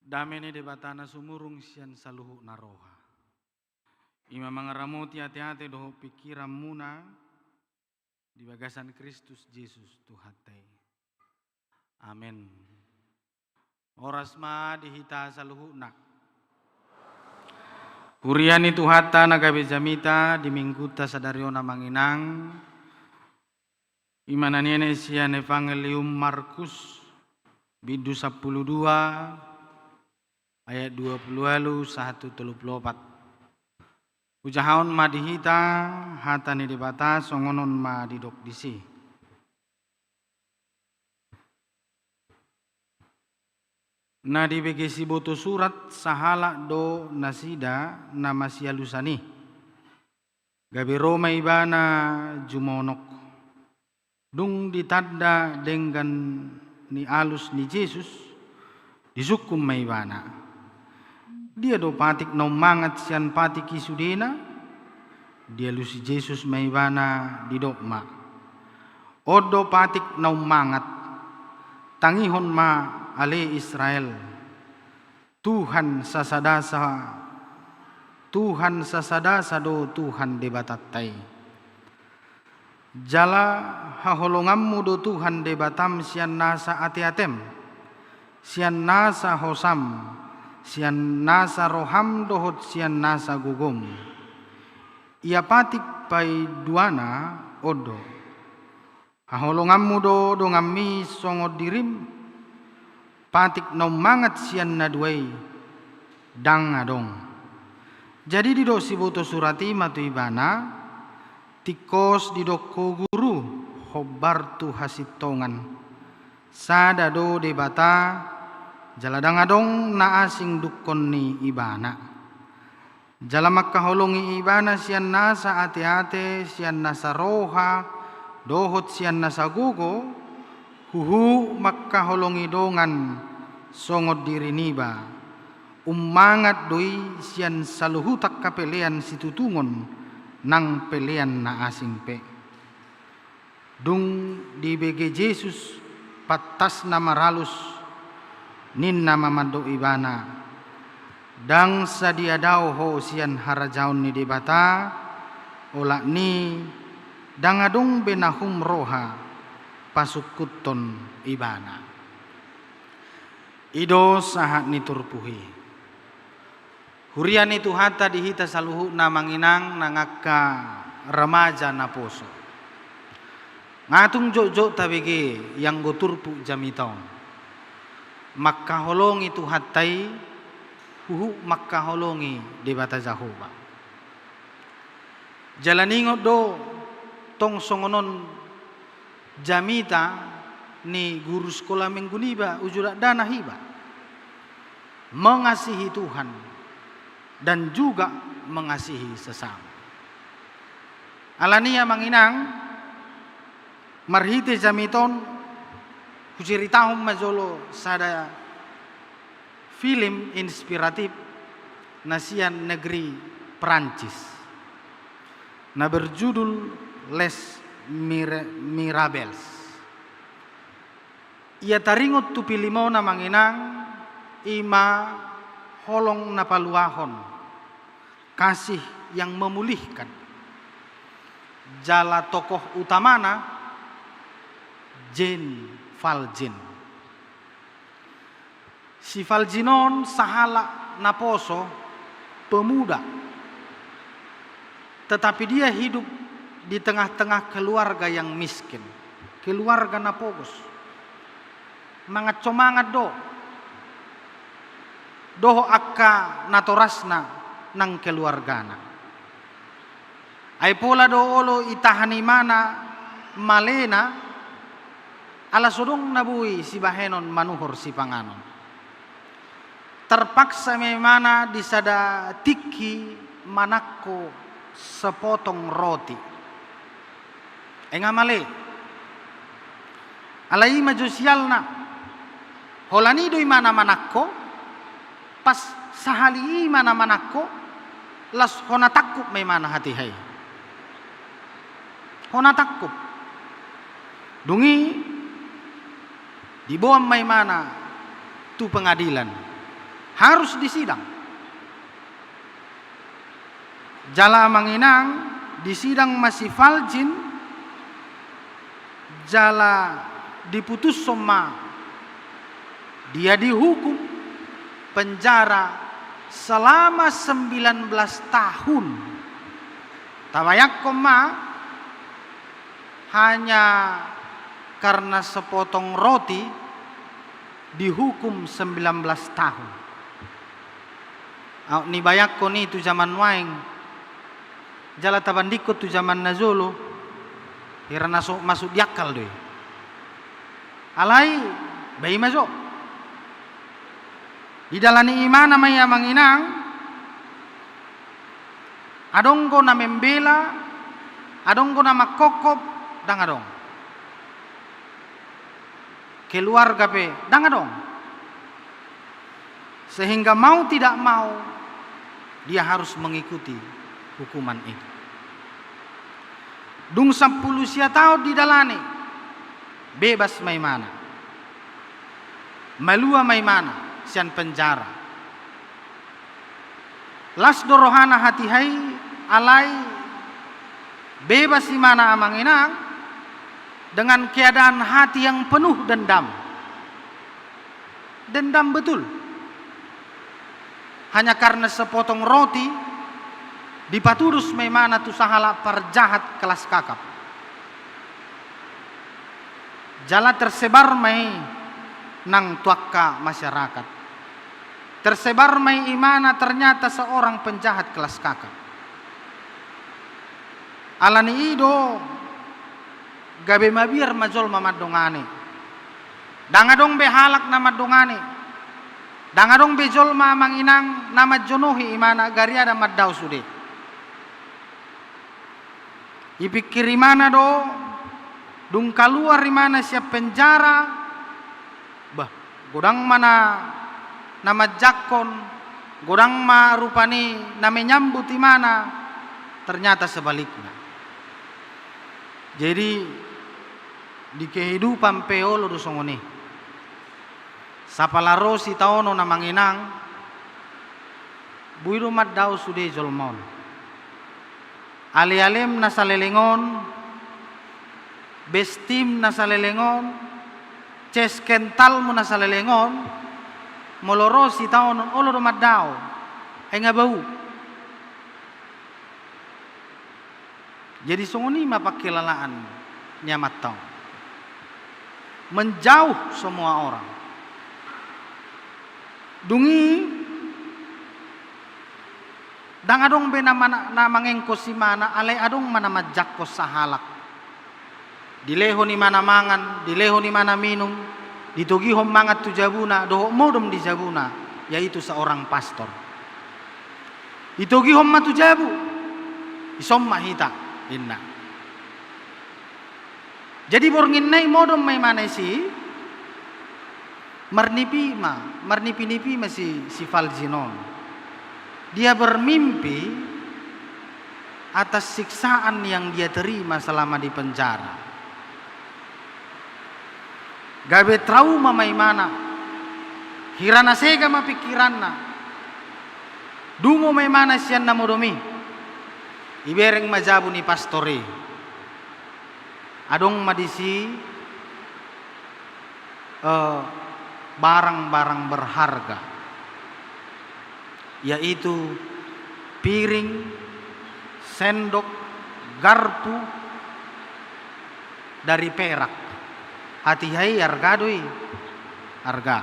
Dame ni Debata na sumurung sian saluhutna roha, i ma mangaramoti ateate dohot pingkiranmuna di bagasan Kristus Jesus Tuhanta i. Amen. Horas ma di hita saluhutna. Huria ni Tuhanta na gabe jamita di Minggunta sadari on, amang inang, i ma na ninenet sian Evangelium Markus, bindu sampulu dua, ayat dua pulu ualu sahat tu tolu pulu opat. Hujahahon ma di hita hata ni Debata, songon on ma didok disi. Na dibege siboto surat, sahalak do nasida na masialusan i. Gabe ro ma ibana jumonok. Dung ditanda denggan ni alus ni Jesus, disungkun ma ibana: Dia do patik na ummangat sian patik i sudena? Dialusi Jesus ma ibana, didok ma: On do patik na ummangat. Tangihon ma ale Israel, Tuhan sasadasa, Tuhan sasadasa do Tuhan Debatanta i. Jala haholonganmu do Tuhan Debatam sian nasa ateatem, sian nasa hosam, sian nasa roham dohot sian nasa gogom. Ia patik paduana on do. Haholonganmu do donganmi songon dirim. Patik na ummangat sian na dua i ndang adong. Jadi didok siboto surat i ma tu ibana: Tingkos didok ho Guru, hombar tu hasintongan. Sada do Debata, jala ndang adong na asing dungkon ni Ibana. Jala mangkaholongi Ibana sian nasa ateate, sian nasa roha dohot sian nasa gogo, huhut mangkaholongi dongan songon diri niba. Ummangat do i sian saluhut angka pelean situtungon nang pelean na asing pe. Dung dibege Jesus pantasna maralus, ninna ma mandok ibana: Ndang sadia dao ho sian harajaon ni Debata, olat ni ndang adong be na hum roha pasungkuthon Ibana. I do sahat ni turpuk i. Huria ni Tuhanta, di hita saluhutna, amang inang, nang angka remaja naposo. Nga tung jotjot tabege ianggo turpuk jamita on. Mangkaholongi Tuhanta i, huhut mangkaholongi Debata Jahowa. Jala ningot do tong songon on jamita ni guru sikola minggu niba, uju dakdanak iba. Mengasihi Tuhan dan juga mengasihi sesama. Alani i, amang inang, marhite jamita on huceritahon ma jolo sada film inspiratif na sian negeri Perancis, na berjudul Les Mira-, Mirables. Ia taringot tu film on, amang inang, i ma holong na paluahon, kasih yang memulihkan. Jala tokoh utamana Jean Valjean. Si Valjean on sahalak naposo, pemuda. Tetapi dia hidup di tengah-tengah keluarga yang miskin. Keluarga na pogos. Mangan so mangan do. Dohot angka natorasna nang keluargana. Ai pola do olo itahan ibana malena, ala so adong na boi sibahenon manuhor sipanganon. Terpaksa ma ibana di sada tingki manangko sepotong roti. Ai nga male. Alai i ma jo sialna. Holan i do ibana manangko, pas sahali ibana manangko, laos hona tangkup ma ibana hatiha i. Hona tangkup. Dung i Diboan ma imana tu pengadilan. Harus disidang. Jala amang inang, disidang ma si Faljin, jala diputushon ma, dia dihukum penjara selama sembilan belas tahun. Tabayangkon ma, hanya karena sepotong roti dihukum sembilan belas tahun. Aut nibayangkon i tu jaman nuaeng, jala tabandingkon tu jaman na jolo, hira na so masuk di akal do i. Alai, ba i ma jo. Didalani imana ma i amang inang, adong do na membela, adong do na mangkophop, ndang adong. Keluarga pe, ndang adong. Sehingga mau tidak mau, dia harus mengikuti hukuman itu. Dung sampulu sia taon didalani, bebas ma imana. Malua ma imana sian penjara. Las do rohana hatiha i, alai bebas imana amang inang dengan keadaan hati yang penuh dendam. Dendam betul. Hanya karena sepotong roti, dipatudos ma imana tu sahalak parjahat kelas kakap. Jala tersebar ma i nang tu angka masyarakat. Tersebar ma i imana ternyata seorang penjahat kelas kakap. Alani i do, gabe mabiar ma jolma mandongani. Ndang adong be halak na mandongani. Ndang adong be jolma amang inang na manjonohi imana gariada mandao sude. Ipikir imana do, dung kaluar imana sian penjara, bah, godang ma na, na manjangkon, godang ma rupani na menyambut imana, ternyata sebaliknya. Jadi, di kehidupan pe olo do songon i. Sapala ro sitaonon amang inang, boi do mandao sude jolma on. Alealem na saleleng on, bestim na saleleng on, ces kentalmu na saleleng on, molo ro sitaonon olo do mandao, ai nga bau. Jadi songon i ma pangkilalaan ni amanta on. Menjauh semua orang. Dung i, ndang adong be na mana-, na mangengkos imana, alai adong ma na manjangkon sahalak. Dilehon imana mangan, dilehon imana minum, ditogihon mangan tu jabuna, dohot modom di jabuna, yaitu seorang pastor. Ditogihon ma tu jabu, dison ma hita, ninna. Jadi bornginna i modom ma imana disi, marnipi ma, marnipinipi ma si, si Faljin on. Dia bermimpi atas siksaan yang dia terima selama di penjara. Gabe trauma ma imana, hira na sega ma pingkiranna. Dungo ma imana sian na modom i. Ibereng ma jabu ni pastor i. Adong ma disi, eh, barang-barang berharga, yaitu piring, sendok, garpu dari perak. Hatiha i arga do i. Arga.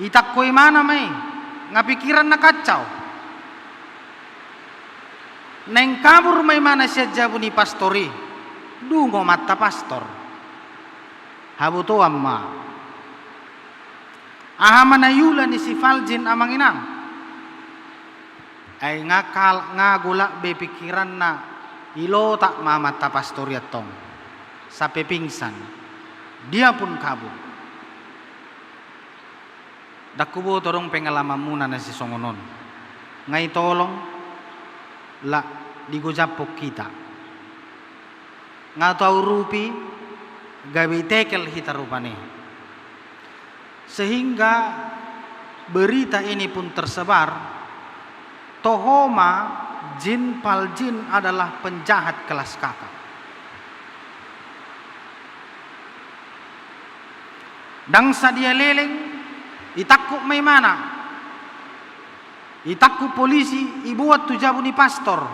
Itangko imana ma i, nga pingkiranna kacau. Naeng kabur ma imana sian jabu ni pastor i. Dungo amanta pastor. Habotoan ma. Aha ma na iula ni si Faljin amang inang? Ai nga kal-, nga golap be pingkiranna, ilotak ma amanta pastor i antong. Sampe pingsan. Dia pun kabur. Ndang huboto adong pengalamanmuna na sisongon on. Nga i tolong, la digojaphon hita. Nga taurupi, gabe itekel hita rupani. Sehingga berita ini pun tersebar, toho ma jin paljin adalah penjahat kelas kakap. Ndang sadia leleng, itangkup ma imana. Itangkup polisi, iboan tu jabu ni pastor.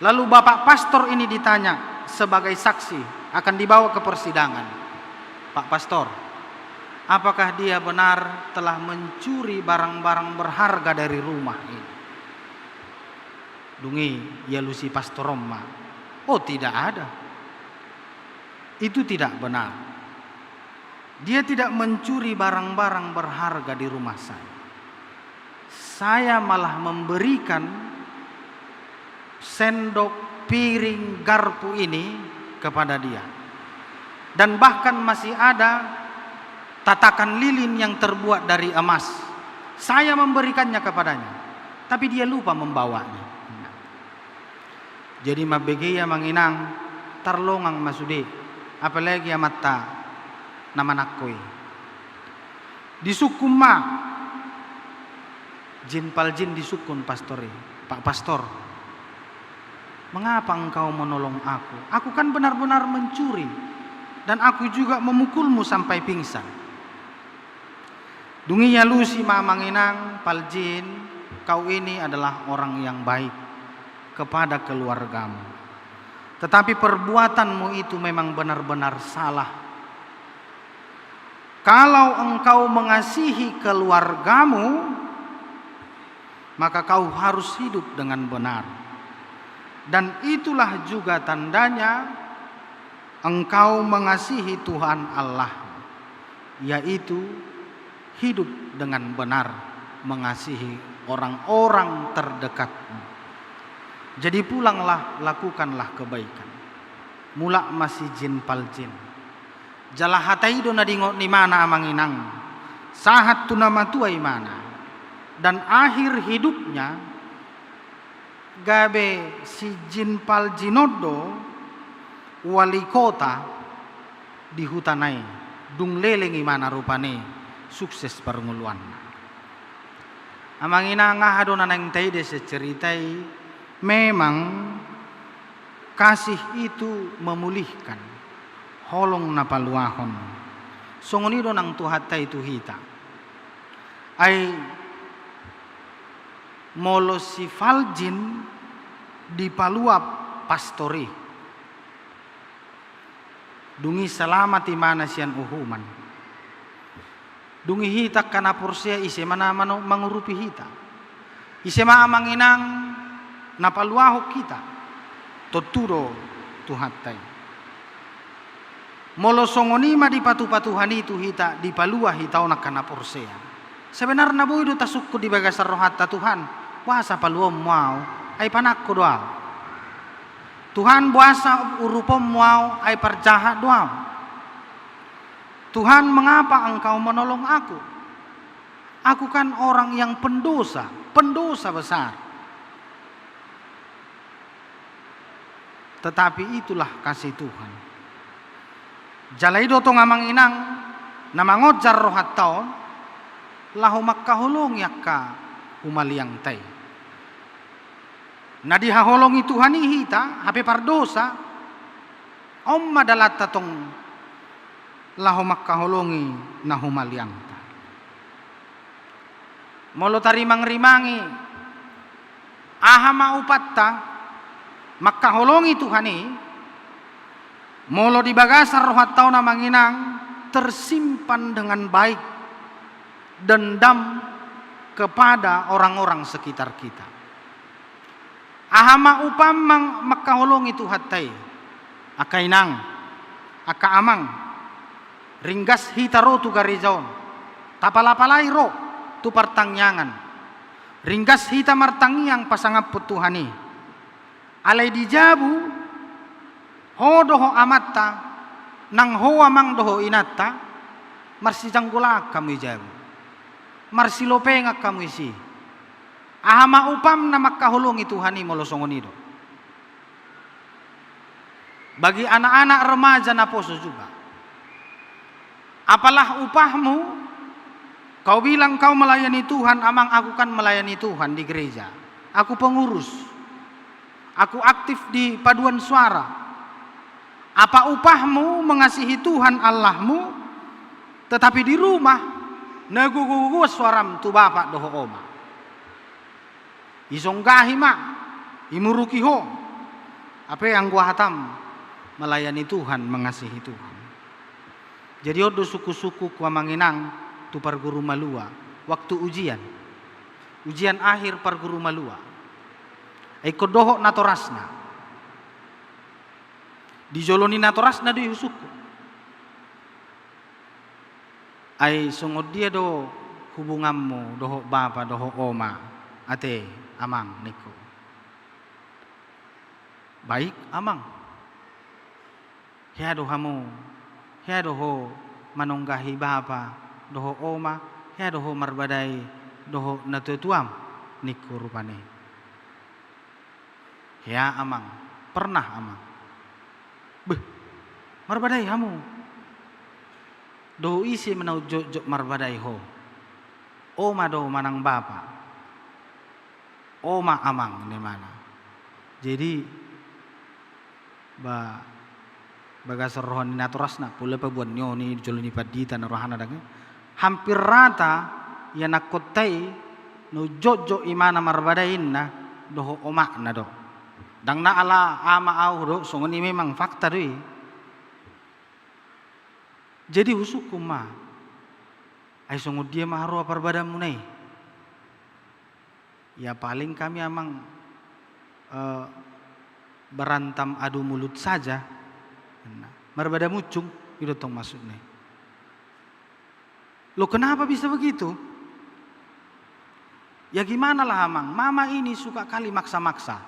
Lalu bapak pastor ini ditanya sebagai saksi, akan dibawa ke persidangan. "Pak Pastor, apakah dia benar telah mencuri barang-barang berharga dari rumah ini?" Dung i, ialusi pastor on ma, "Oh, tidak ada. Itu tidak benar. Dia tidak mencuri barang-barang berharga di rumah saya. Saya malah memberikan sendok, piring, garpu ini kepada dia. Dan bahkan masih ada tatakan lilin yang terbuat dari emas. Saya memberikannya kepadanya, tapi dia lupa membawanya." Jadi mambege i, amang inang, tarlongang ma sude, apalagi amanta na manangko i. Disungkun ma jin paljin, disungkun pastor i, "Pak Pastor, mengapa engkau menolong aku? Aku kan benar-benar mencuri, dan aku juga memukulmu sampai pingsan." Dung i ialusi ma, "Amang inang paljin, kau ini adalah orang yang baik kepada keluargamu. Tetapi perbuatanmu itu memang benar-benar salah. Kalau engkau mengasihi keluargamu, maka kau harus hidup dengan benar. Dan itulah juga tandanya engkau mengasihi Tuhan Allah, yaitu hidup dengan benar mengasihi orang-orang terdekatmu. Jadi pulanglah, lakukanlah kebaikan." Mulak ma si jin paljin. Jala hata i do na diingot ni imana, amang inang, sahat tu na matua imana. Dan akhir hidupnya, gabe si jin paljin on do wali kota di hutana i. Dung leleng imana rupani, sukses parngoluanna. Amang inang, aha do na naeng taida sian cerita i? Memang kasih itu memulihkan, holong na paluahon. Songon i do nang Tuhanta i tu hita. Ai molo si paljin dipalua pastor i, dung i selamat imana sian uhuman. Dung i hita angka na porsea, ise ma na mano-, mangurupi hita? Ise ma, amang inang, na paluahon hita? Tontu do Tuhanta i. Molo songon i ma dipatupa Tuhan i tu hita, dipalua hita on angka na porsea, sebenarna boi do tasungkun di bagasan rohanta, "Tuhan, boasa paluaonmu ahu? Ai panangko do ahu. Tuhan, boasa uruponmu ahu? Ai parjahat do ahu. Tuhan, mengapa Engkau menolong aku? Aku kan orang yang pendosa, pendosa besar." Tetapi itulah kasih Tuhan. Jala i do tong, amang inang, na mangonjar rohanta on, laho mangkaholongi angka humaliangta i. Na dihaholongi Tuhan i hita, hape pardosa, on ma dalanta tong laho mangkaholongi na humaliangta. Molo tarimangrimangi, aha ma upanta mangkaholongi Tuhan i? Molo di bagasan rohanta on, amang inang, tersimpan dengan baik dendam kepada orang-orang sekitar kita. Aha ma upanta mangkaholongi Tuhanta i? Angka inang, angka amang, ringgas hita ro tu gareja on, tapalapalai ro tu partangiangan, ringgas hita martangiang pasangaphon Tuhan i. Alai di jabu, ho dohot amanta, nang ho amang dohot inanta, marsijanggolahan hamu i jabu, marsilopengan hamu i si. Aha ma upamuna mangkaholongi Tuhan i molo songon i do? Bagi anak-anak remaja naposo juga, Apalah upahmu? Kau bilang kau melayani Tuhan, amang, aku kan melayani Tuhan di gereja. Aku pengurus. Aku aktif di paduan suara. Apa upahmu mengasihi Tuhan Allahmu, tetapi di rumah na gogo-gogo suaram tu bapa dohot oma? Isonggahi ma, imuruki ho. Hape anggo hatam melayani Tuhan, mengasihi Tuhan. Jadi on do sungkun-sungkunku, amang inang, tu parguru malua, waktu ujian. Ujian akhir parguru malua. Ai ingkon dohot natorasna. Di jolo ni natorasna do i husungkun. Ai songon dia do hubunganmu dohot bapa dohot oma, ate, amang, ningku. Baik, amang. Hea do hamu, hea do ho manonggahi bapa dohot oma, hea do ho marbadai dohot natua-tuam, ningku rupani. Hea, amang, pernah, amang. Beh, marbadai hamu? Dohot ise ma na hujotjot marbadai ho? Oma do manang bapa? Oma, amang, ninna imana. Jadi, ba, bagasan roha ni natorasna, pola paboaon ni on i jolo ni pandita na rohana dang i. Hampir rata ianakkonta i na hujotjot imana marbadai, ninna, dohot omakna do. Dang na ala ama au do, songon i memang fakta do i. Jadi husungkun ma, ai songon dia ma haroa parbadaanmuna i? Ya paling kami, amang, eh, berantem adu mulut saja. Nah, marbada munjung, i do tong maksudna i. Loh, kenapa bisa begitu? Ya gimana lah, amang, mama ini suka kali maksa-maksa.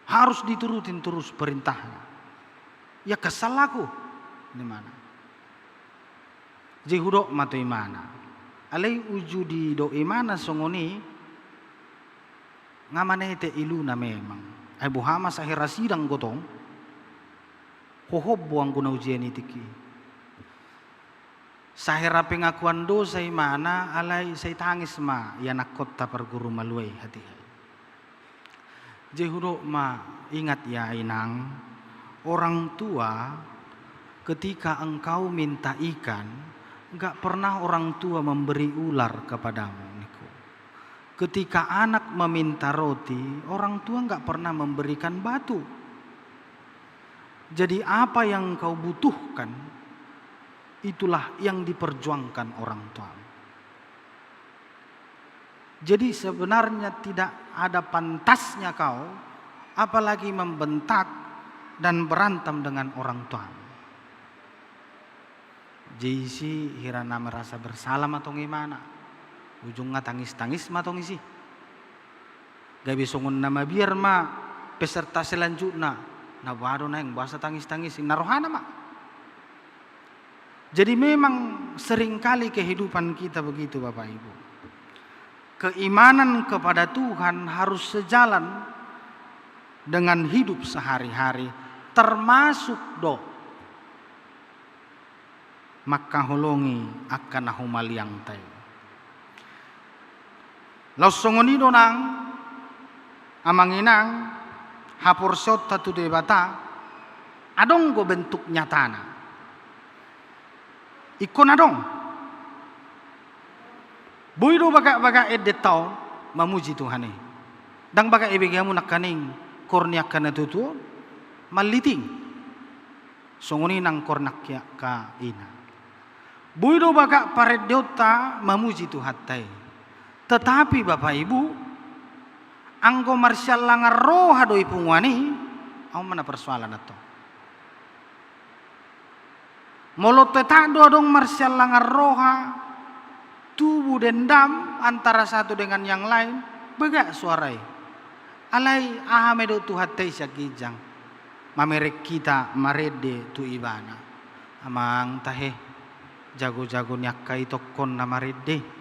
Harus diturutin terus perintahnya. Ya kesal aku, ninna imana. Jadi hudok ma tu imana. Alai uju didok imana songon i, nga manete iluna memang. Ai boha ma, sahera sidang gotong, hohom bo anggo na ujian i tingki. Sahera pengakuan dosa imana, alai sai tangis ma ianakkonta parguru malua i hatiha i. Jadi hudok ma, ingat ya, inang, orang tua, ketika engkau minta ikan, nggak pernah orang tua memberi ular kepadamu, ningku. Ketika anak meminta roti, orang tua nggak pernah memberikan batu. Jadi apa yang engkau butuhkan, itulah yang diperjuangkan orang tuamu. Jadi sebenarnya tidak ada pantasnya kau, apalagi membentak dan berantem dengan orang tuamu. Jadi isi hira na merasa bersalah ma tong imana. Ujungna tangis-tangis ma tong isi. Gabe songon na mabiar ma peserta selanjutna. Na boha do naeng boasa tangis-tangis, ninna rohana ma. Jadi memang seringkali kehidupan kita begitu, Bapak Ibu. Keimanan kepada Tuhan harus sejalan dengan hidup sehari-hari, termasuk do mangkaholongi angka na humaliangta i. Laos songon i do nang, amang inang, haporseaonta tu Debata, adong do bentuk nyatana. Ingkon adong. Boi do bagak-bagak endenta on mamuji Tuhan i. Ndang bagak ibege hamu nangkaning koor ni angka na tuatua on, malliting. Songon i nang koor ni angka ina. Boi do bagak parendeonta mamuji Tuhanta i. Tetapi Bapak Ibu, anggo marsiallangan roha do i punguan i, on ma na persoalan antong. Molo tetap do adong marsiallangan roha, tubu dendam antara satu dengan yang lain, bagak suara i. Alai aha ma didok Tuhanta i sian ginjang? Mamereng hita marende tu Ibana. Amang tahe, jago-jago ni angka i tongkon na marende.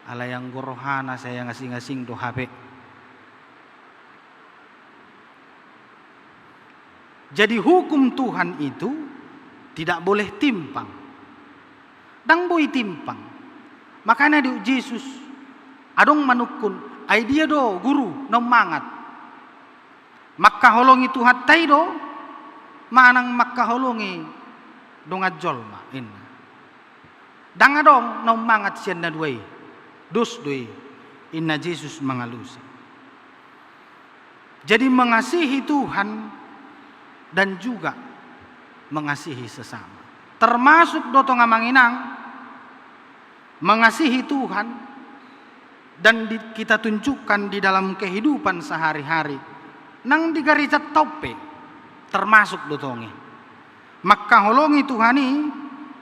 Alai anggo rohana sai angasing-asing do hape. Jadi hukum Tuhan itu tidak boleh timpang. Ndang boi timpang. Makana didok Jesus, adong manungkun, ai dia do guru na ummangat? Mangkaholongi Tuhanta i do, manang mangkaholongi dongan jolma, inna. Ndang adong na ummangat sian na dua i, dos do i, inna Jesus mangalusi. Jadi mengasihi Tuhan dan juga mengasihi sesama. Termasuk do tong amang inang, mengasihi Tuhan dan di, kita tunjukkan di dalam kehidupan sehari-hari. Nang di gareja tong pe termasuk do tong i. Mangkaholongi Tuhan i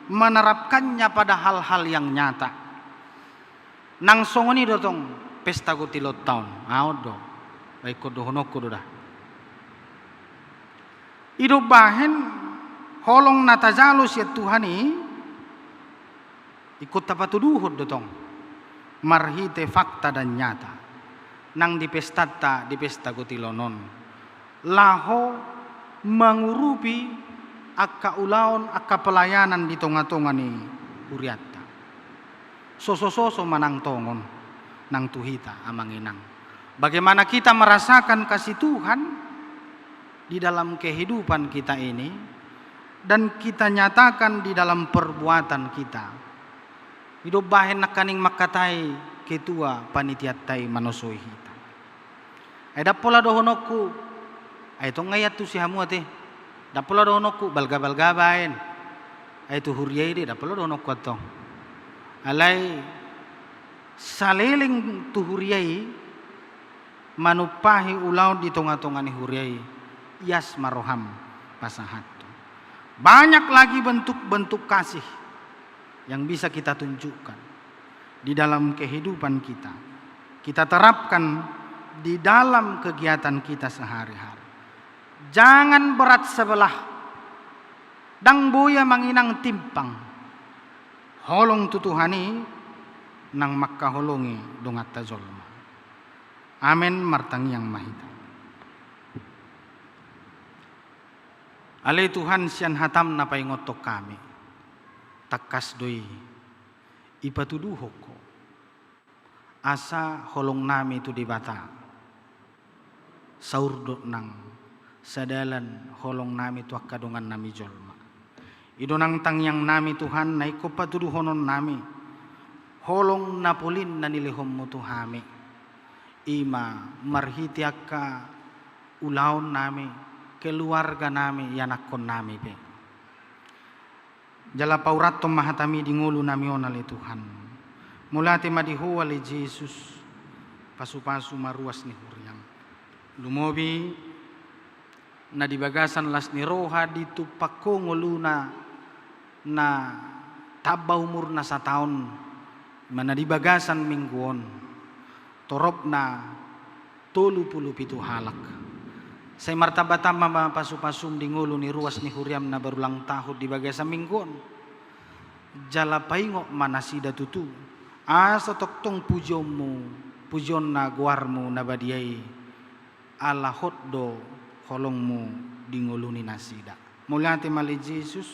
menerapkannya pada hal-hal yang nyata. Nang songon i do tong pesta gotilonta on. Aon do. Baik, ingkon dohononku do da. I do umbahen holong na tajalo sian Tuhan i, ingkon tapatuduhon do tong marhite fakta dan nyata nang di pestanta, di pesta gotilon on, laho mangurupi angka ulaon, angka pelayanan di tonga-tonga ni hurianta. Soso-soso ma nang tongon nang tu hita amang inang, bagaimana kita merasakan kasih Tuhan di dalam kehidupan kita ini dan kita nyatakan di dalam perbuatan kita. I do umbahen nangkaning mangkatai ketua panitianta i manosoi hita. Ai ndang pola dohononku, ai tong nga iantusi hamu ate. Ndang pola dohononku balga-balga baen. Ai tu huria i do, ndang pola dohononku antong. Alai saleleng tu huria i, manumpahi ulaon di tonga-tonga ni huria i, ias ma roham pasahathon. Banyak lagi bentuk-bentuk kasih yang bisa kita tunjukkan di dalam kehidupan kita. Kita terapkan di dalam kegiatan kita sehari-hari. Jangan berat sebelah. Ndang boi amang inang timpang holong tu Tuhan i nang mangkaholongi donganta jolma. Amen. Martangiang ma hita. Ale Tuhan, sian hatam na paingothon hami, tangkas do i, ipatuduhon Ho asa holongnami tu Debata saurdot nang sadalan holongnami tu angka dongannami jolma. I do nang tangiangnami Tuhan, na ingkon patuduhononnami holong na polin na nilehonmu tu hami. I ma marhite angka ulaonnami, keluarganami, ianakkonnami pe. Jala paurathon ma hatami di ngolunami on ale Tuhan. Mauliate ma di Ho ale Jesus, pasupasu ma ruas ni huriam. Lumobi na di bagasan las ni roha ditumpak Ho ngoluna na tamba umurna sataon, i ma na di bagasan minggu on. Toropna tolu pulu pitu halak. Sai martamba-tamba ma pasupasum di ngolu ni ruas ni huriam na berulang tahun di bagasan minggu on. Jala paingot ma nasida tutu asa tongtong pujionmu, pujionna goarmu na badia i, ala hot do holongmu di ngolu ni nasida. Mauliate ma ale Jesus.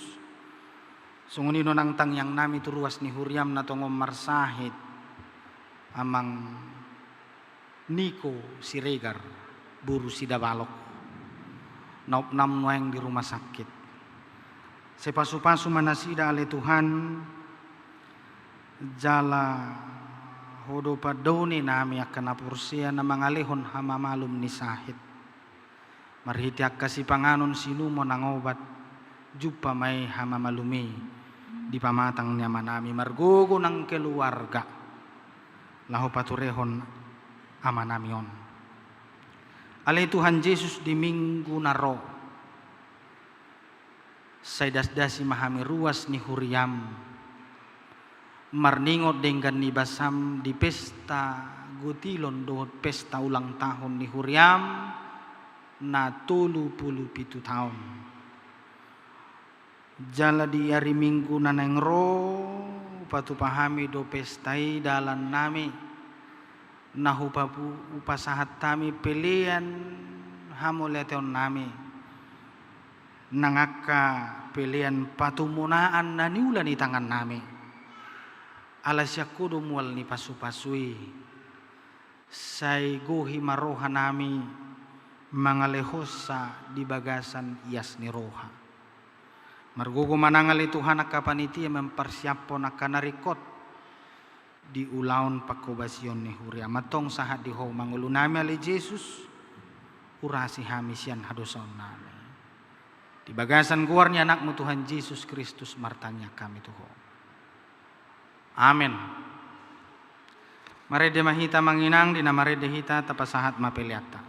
Songon i do nang tangiangnami tu ruas ni huriam na tongon marsahit, Amang Niko Siregar, boru Sidabalok, na opnam nuaeng di rumah sakit. Sai pasupasu ma nasida ale Tuhan, jala Ho do pandoninami angka na porsea na mangalehon hamamalum ni sahit. Marhite angka sipanganon, sinumo nang obat, jumpa ma i hamamalum i di pamatang ni amanami, margogo nang keluarga, laho paturehon amanami on. Ale Tuhan Jesus, di minggu na ro, sai dasdasi ma hami ruas ni huriam, marningot denggan ni basam di pesta gotilon dohot pesta ulang tahun ni huriam na tolu pulu pitu taon. Jala di ari Minggu na naeng ro, patupa hami do pesta i dalannami, na hupapu-, hupasahat hami pelean hamauliateonnami, nang angka pelean patumonaan na niula ni tangannami. Ala sian Ho do mual ni pasupasu i, sai gohi ma rohanami mangalehonsa di bagasan ias ni roha. Margogo ma nang ale Tuhan angka panitia mamparsiaphon angka na ringkot di ulaon pangkobasion ni huria. Antong sahat di Ho ma ngolunami ale Jesus, urasi hami sian hadosaonnami. Di bagasan goar ni Anak-Mu Tuhan Jesus Kristus martangiang hami tu Ho. Amen. Marende ma hita amang inang, di na marende hita tapasahat ma peleanta.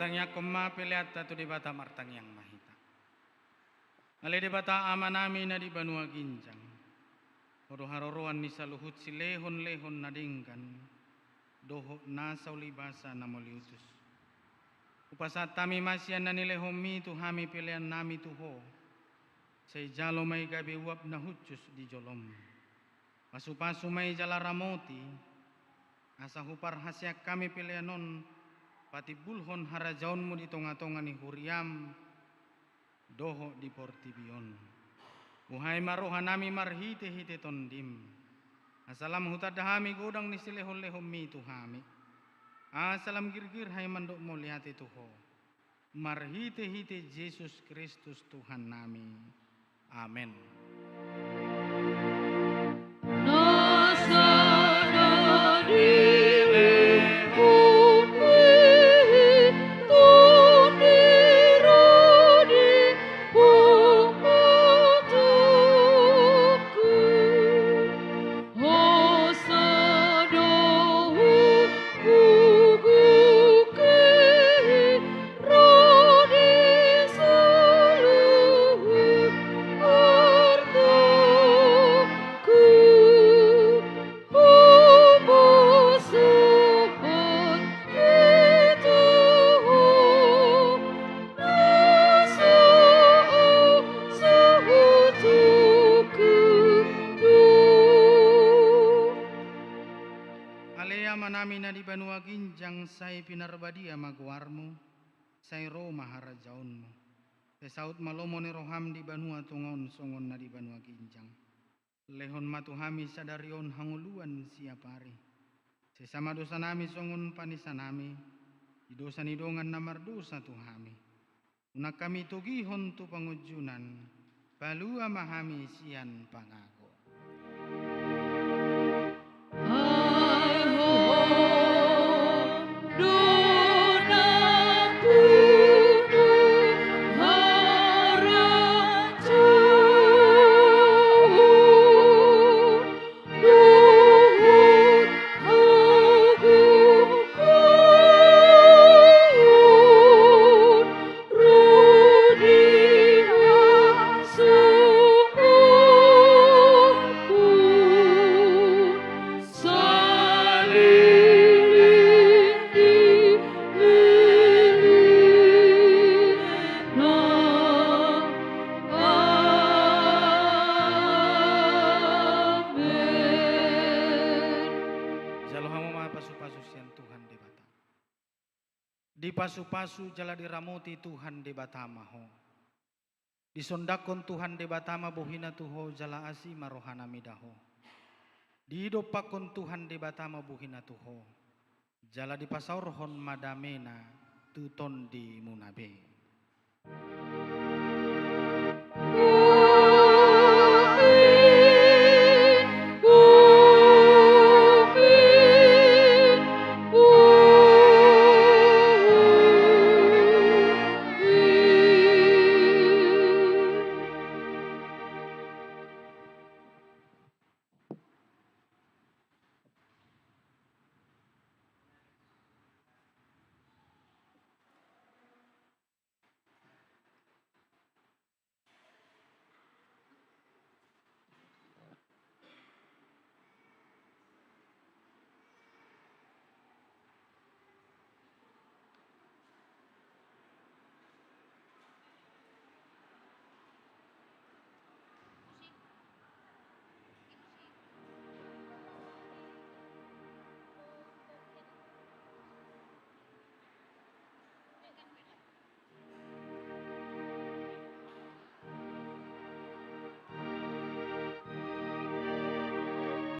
Tatangiangkon ma peleanta tu Debata, martangiang ma hita. Ale Debata Amanami na di banua ginjang, Ho do haroroan ni saluhut silehonlehon na denggan dohot nasa ulibasa na mauliutus. Hupasahat hami ma sian na nilehonMi tu hami peleannami tu Ho, Sai jalo ma i gabe uap na hushus di jolom. Pasupasu ma i jala ramoti, asa huparhaseang hami pelean on patimbulhon harajaonmu di tongatonga ni huriam dohot di portibi on. Buhai ma rohanami marhitehite Tondim, asa lam hutanda hami godang ni silehonlehonmi tu hami, asa lam girgir hami mandok mauliate tu Ho. Marhitehite Jesus Kristus Tuhannami. Amen. Ale Amanami na di banua ginjang, sai pinarbadia ma goarmu, sai ro ma harajaonmu. Sai saut ma lomo ni roham di banua tonga on songon na di banua ginjang. Lehon ma tu hami sadari on hangoluan siapari. Sesa ma dosanami songon panesanami di dosa ni dongan na mardosa tu hami. Unang hami togihon tu pangunjunan, palua ma hami sian pangago. Jalo hamu ma pasupasu sian Tuhan Debata. Dipasupasu jala diramoti Tuhan Debata ma ho. Disondangkon Tuhan Debata ma bohina tu ho jala asi ma rohana mida ho. Didompakkon Tuhan Debata ma bohina tu ho, jala dipasaorhon ma damena tu tondimuna be.